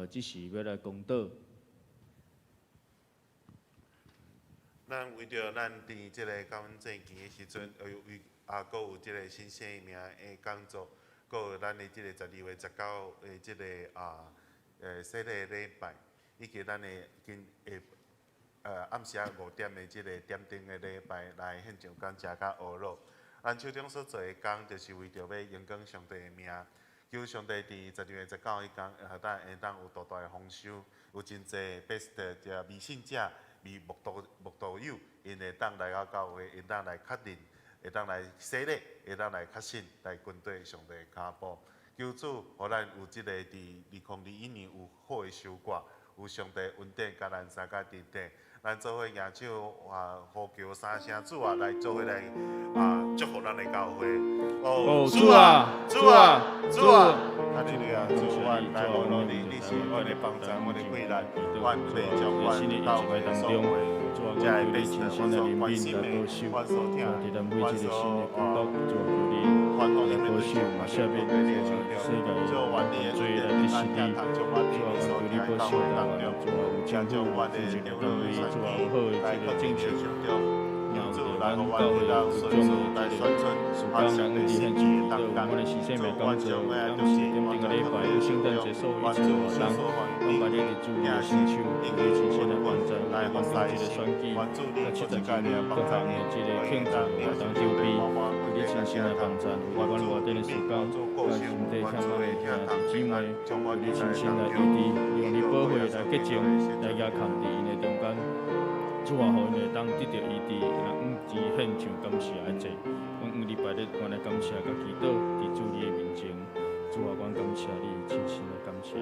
這時欲來講道。咱為著咱佇這个感恩節期的時陣，為啊，閣有這个新生命的講座，閣有咱的這个12月19的這个啊，洗禮禮拜，以及咱的今下暗時仔5點的這个點燈的禮拜，來獻上感謝佮呵咾。咱手中所做的工，就是為著欲榮光上帝的名。求上帝佇12月19彼工，予咱會當有大大的豐收，有真濟 pastor 這未信者、未慕道慕道友，𪜶會當來到教會，會當來確認，會當來洗禮，會當來確信，來跟綴上帝的腳步。求主，予咱有這个佇2021年有好的收割，有上帝恩典佮咱相佮佇底。咱做伙舉手啊，呼求三聲主啊，來做伙來啊，祝福咱的教會。哦，主啊，主啊，主啊！哈利路亞，主，阮來呼求你，你是阮的幫助，阮的貴人，阮欲將阮教會的所有，這个百姓，阮所關心的，阮所疼，阮所傳統的對象，阮佇你的手中，主，願你的恩典平安疼痛，將阮佇你所疼的教會當中，請將阮的長老的選舉來擱佇你的手中，求主來予阮會當順遂來選出阮上帝心意的同工，主，阮將阮的中心完全擱佇你的手中，願主所所予你，疼惜以及穩穩來服侍伊，願主你閣一擺來幫助伊，予伊當領受上帝滿滿恩典佮疼痛，願主憐憫，願主顧惜，願主的疼痛平安，將阮佇咱的當中，祈禱耶穌基督的聖名。主啊，予𪜶會當得著醫治，若毋止獻上感謝的祭，阮向你拜日，阮來感謝佮祈禱，佇主你的面前，主啊，阮感謝你，深深的感謝。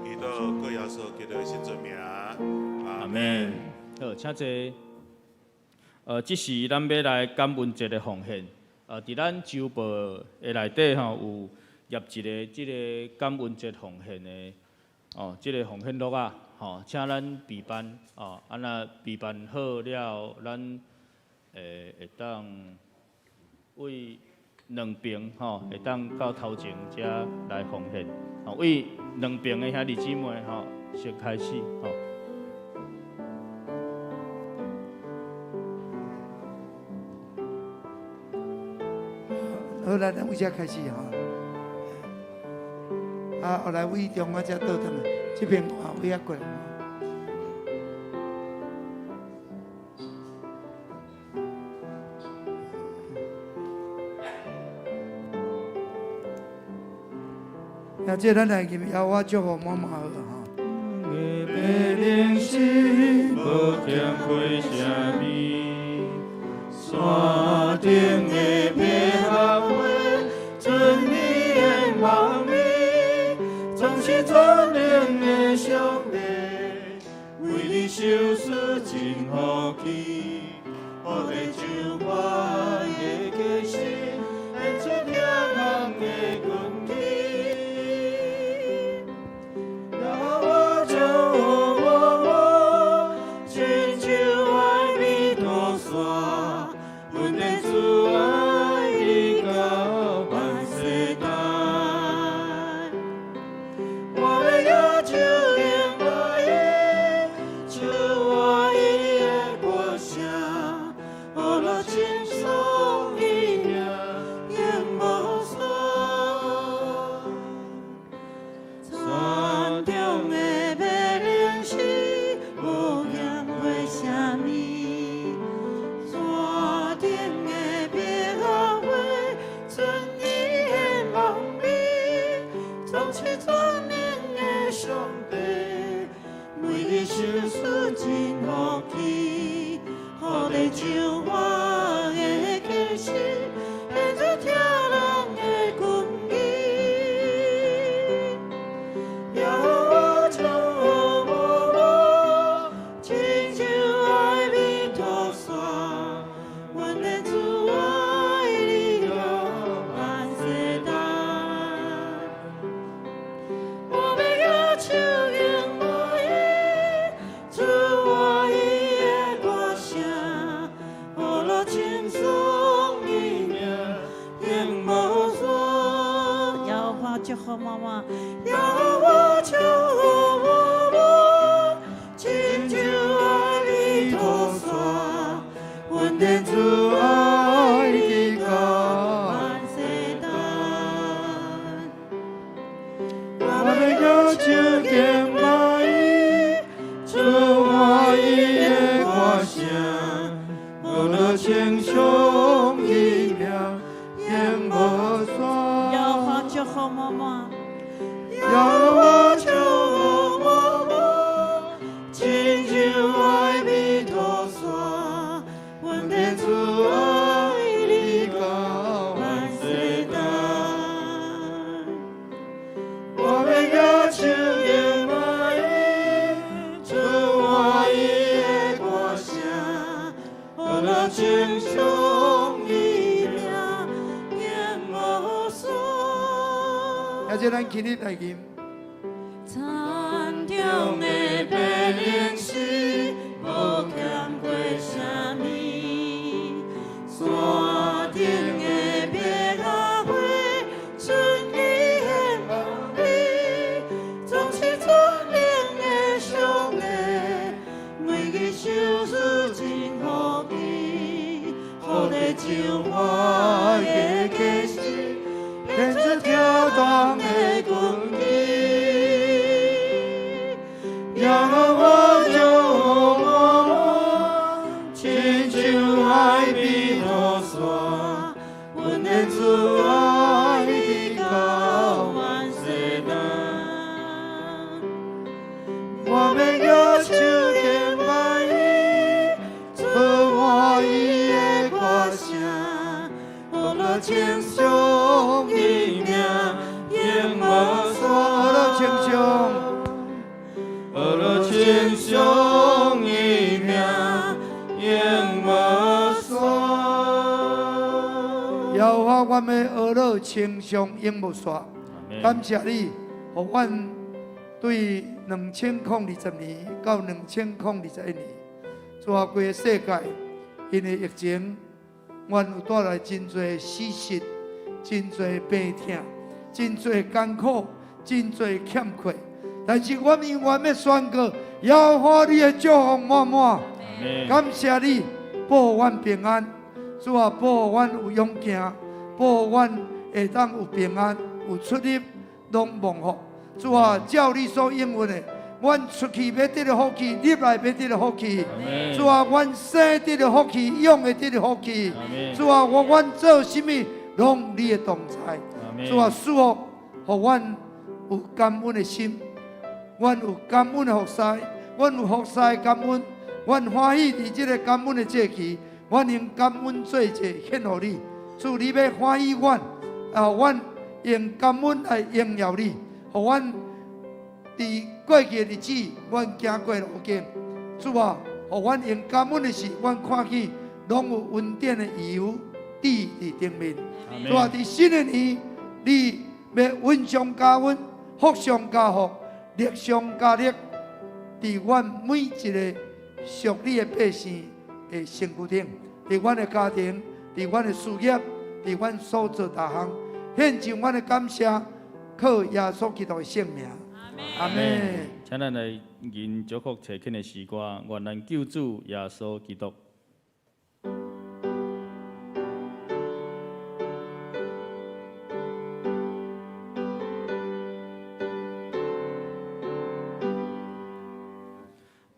祈禱靠耶穌基督的聖尊名，阿們。好，請坐。這時咱欲來感恩節的奉獻。佇咱週報的內底吼，有頁一个這个感恩節奉獻的，哦，這个奉獻錄仔。吼，請咱備辦哦，啊若備辦好了，咱會當對兩爿吼，會當到頭前遮來奉獻。吼，對兩爿的兄弟姊妹吼，先開始吼。好，來，咱對遮開始吼。啊，後來對中間遮倒轉來，這邊啊，對遐過來。那這咱來入耶和華祝福滿滿好吼。的靈心無欠虧啥物，山頂的百合花，春日的梦里，總是全能的上帝，為你賞賜真福氣，予你像阮的決心，獻出遐人的根基。耶和華祝福我，親像愛美杜莎，阮的主愛你到萬世代。我欲舉手敬拜伊，唱我伊的歌聲，呵咾親手。手敬拜伊，出欢喜的歌声，学乐称颂伊名永无煞。耶和华祝福满满，耶和华祝福满满，亲像海美土山，阮的主爱你到万世代。我欲举手敬拜伊，出欢喜的歌声，学乐称颂伊名永无煞。现在咱起立来吟。田中的白灵丝，无欠过啥物；山顶的白菊花，春意的香味，总是全能的上帝，每日赏赐真福气，予你上欢的开始，献出跳动的军旗。耶和华祝福满满，亲像海美土山，阮的主爱直到万世代。我欲举手敬拜伊，出欢喜的歌声，学乐称颂伊名永无学乐称颂，学乐称颂伊名永无煞。耶和华，阮欲学乐称颂永无煞。感谢你，予阮对2020年到2021年，主啊，规个世界因为疫情，阮有帶來真濟死失，真濟病痛，真濟艱苦，真濟欠缺。但是阮永遠欲宣告，耶和華你的祝福滿滿。感謝你保護阮平安，主啊，保護阮有勇行，保護阮會當有平安，有出入攏蒙福。主啊，照你所應允的，阮出去欲得著福氣，入來欲得著福氣。主啊，阮生得著福氣，養會得著福氣。主啊，我阮做啥物攏你的同在。主啊，賜福，予阮有感恩的心，阮有感恩的服侍，阮有服侍的感恩，阮歡喜佇這个感恩的節期，阮用感恩做祭獻予你。主，你欲歡喜阮，啊，阮用感恩來榮耀你，予阮佇過去的日子，阮行過路徑。主啊，予阮用感恩的時，阮看見攏有恩典的油滴佇頂面。主啊，佇新的年，你欲恩上加恩，福上加福，力上加力，佇阮每一个屬你的百姓的身軀頂，佇阮的家庭，佇阮的事業，佇阮所做逐項，獻上阮的感謝，靠耶穌基督的聖名。阿們。請咱來吟祝福齊慶的詩歌，願咱救主耶穌基督。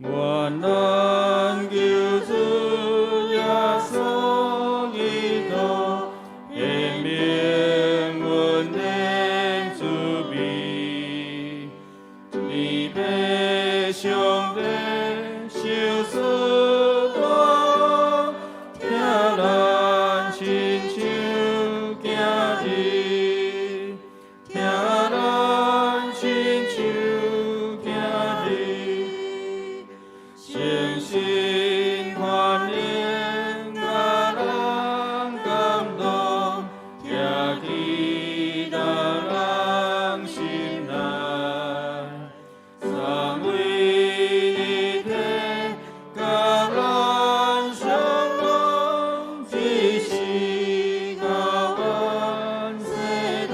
願咱救主耶穌基督的名恩典慈悲，天父上帝賞賜大福，疼咱親像囝兒，疼咱親像囝兒。誠心歡迎予人感動，疼記咱人心內。三位一體佮咱相融，一世到萬世代，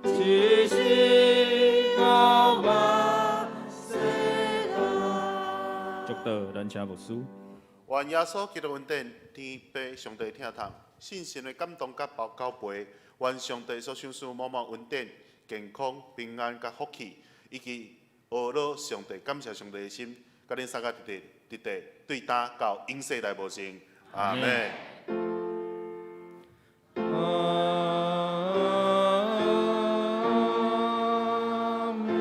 一世到萬世代。祝禱，咱請牧師。願耶穌基督恩典、天父上帝疼痛、聖神的感動佮交陪，願上帝所賞賜滿滿恩典，健康、平安佮福氣，以及呵咾上帝感謝上帝的心，佮恁三個直直直直對今到永世代無盡。阿們。阿們，阿們，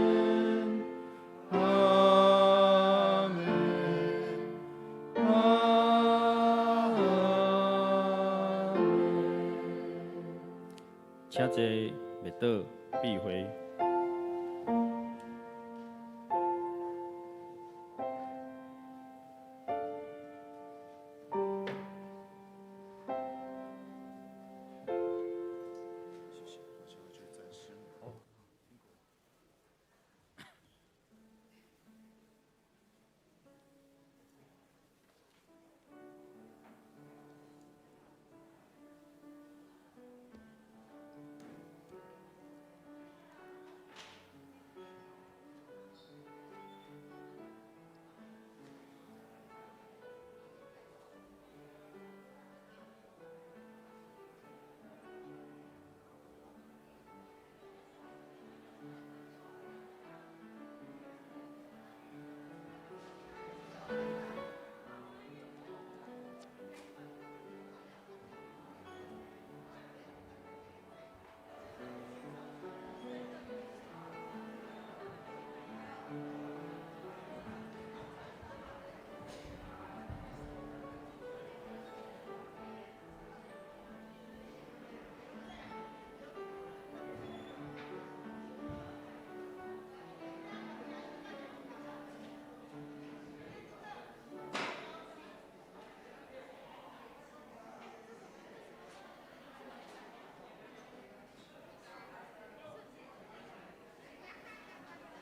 阿們。請坐，默禱，閉會。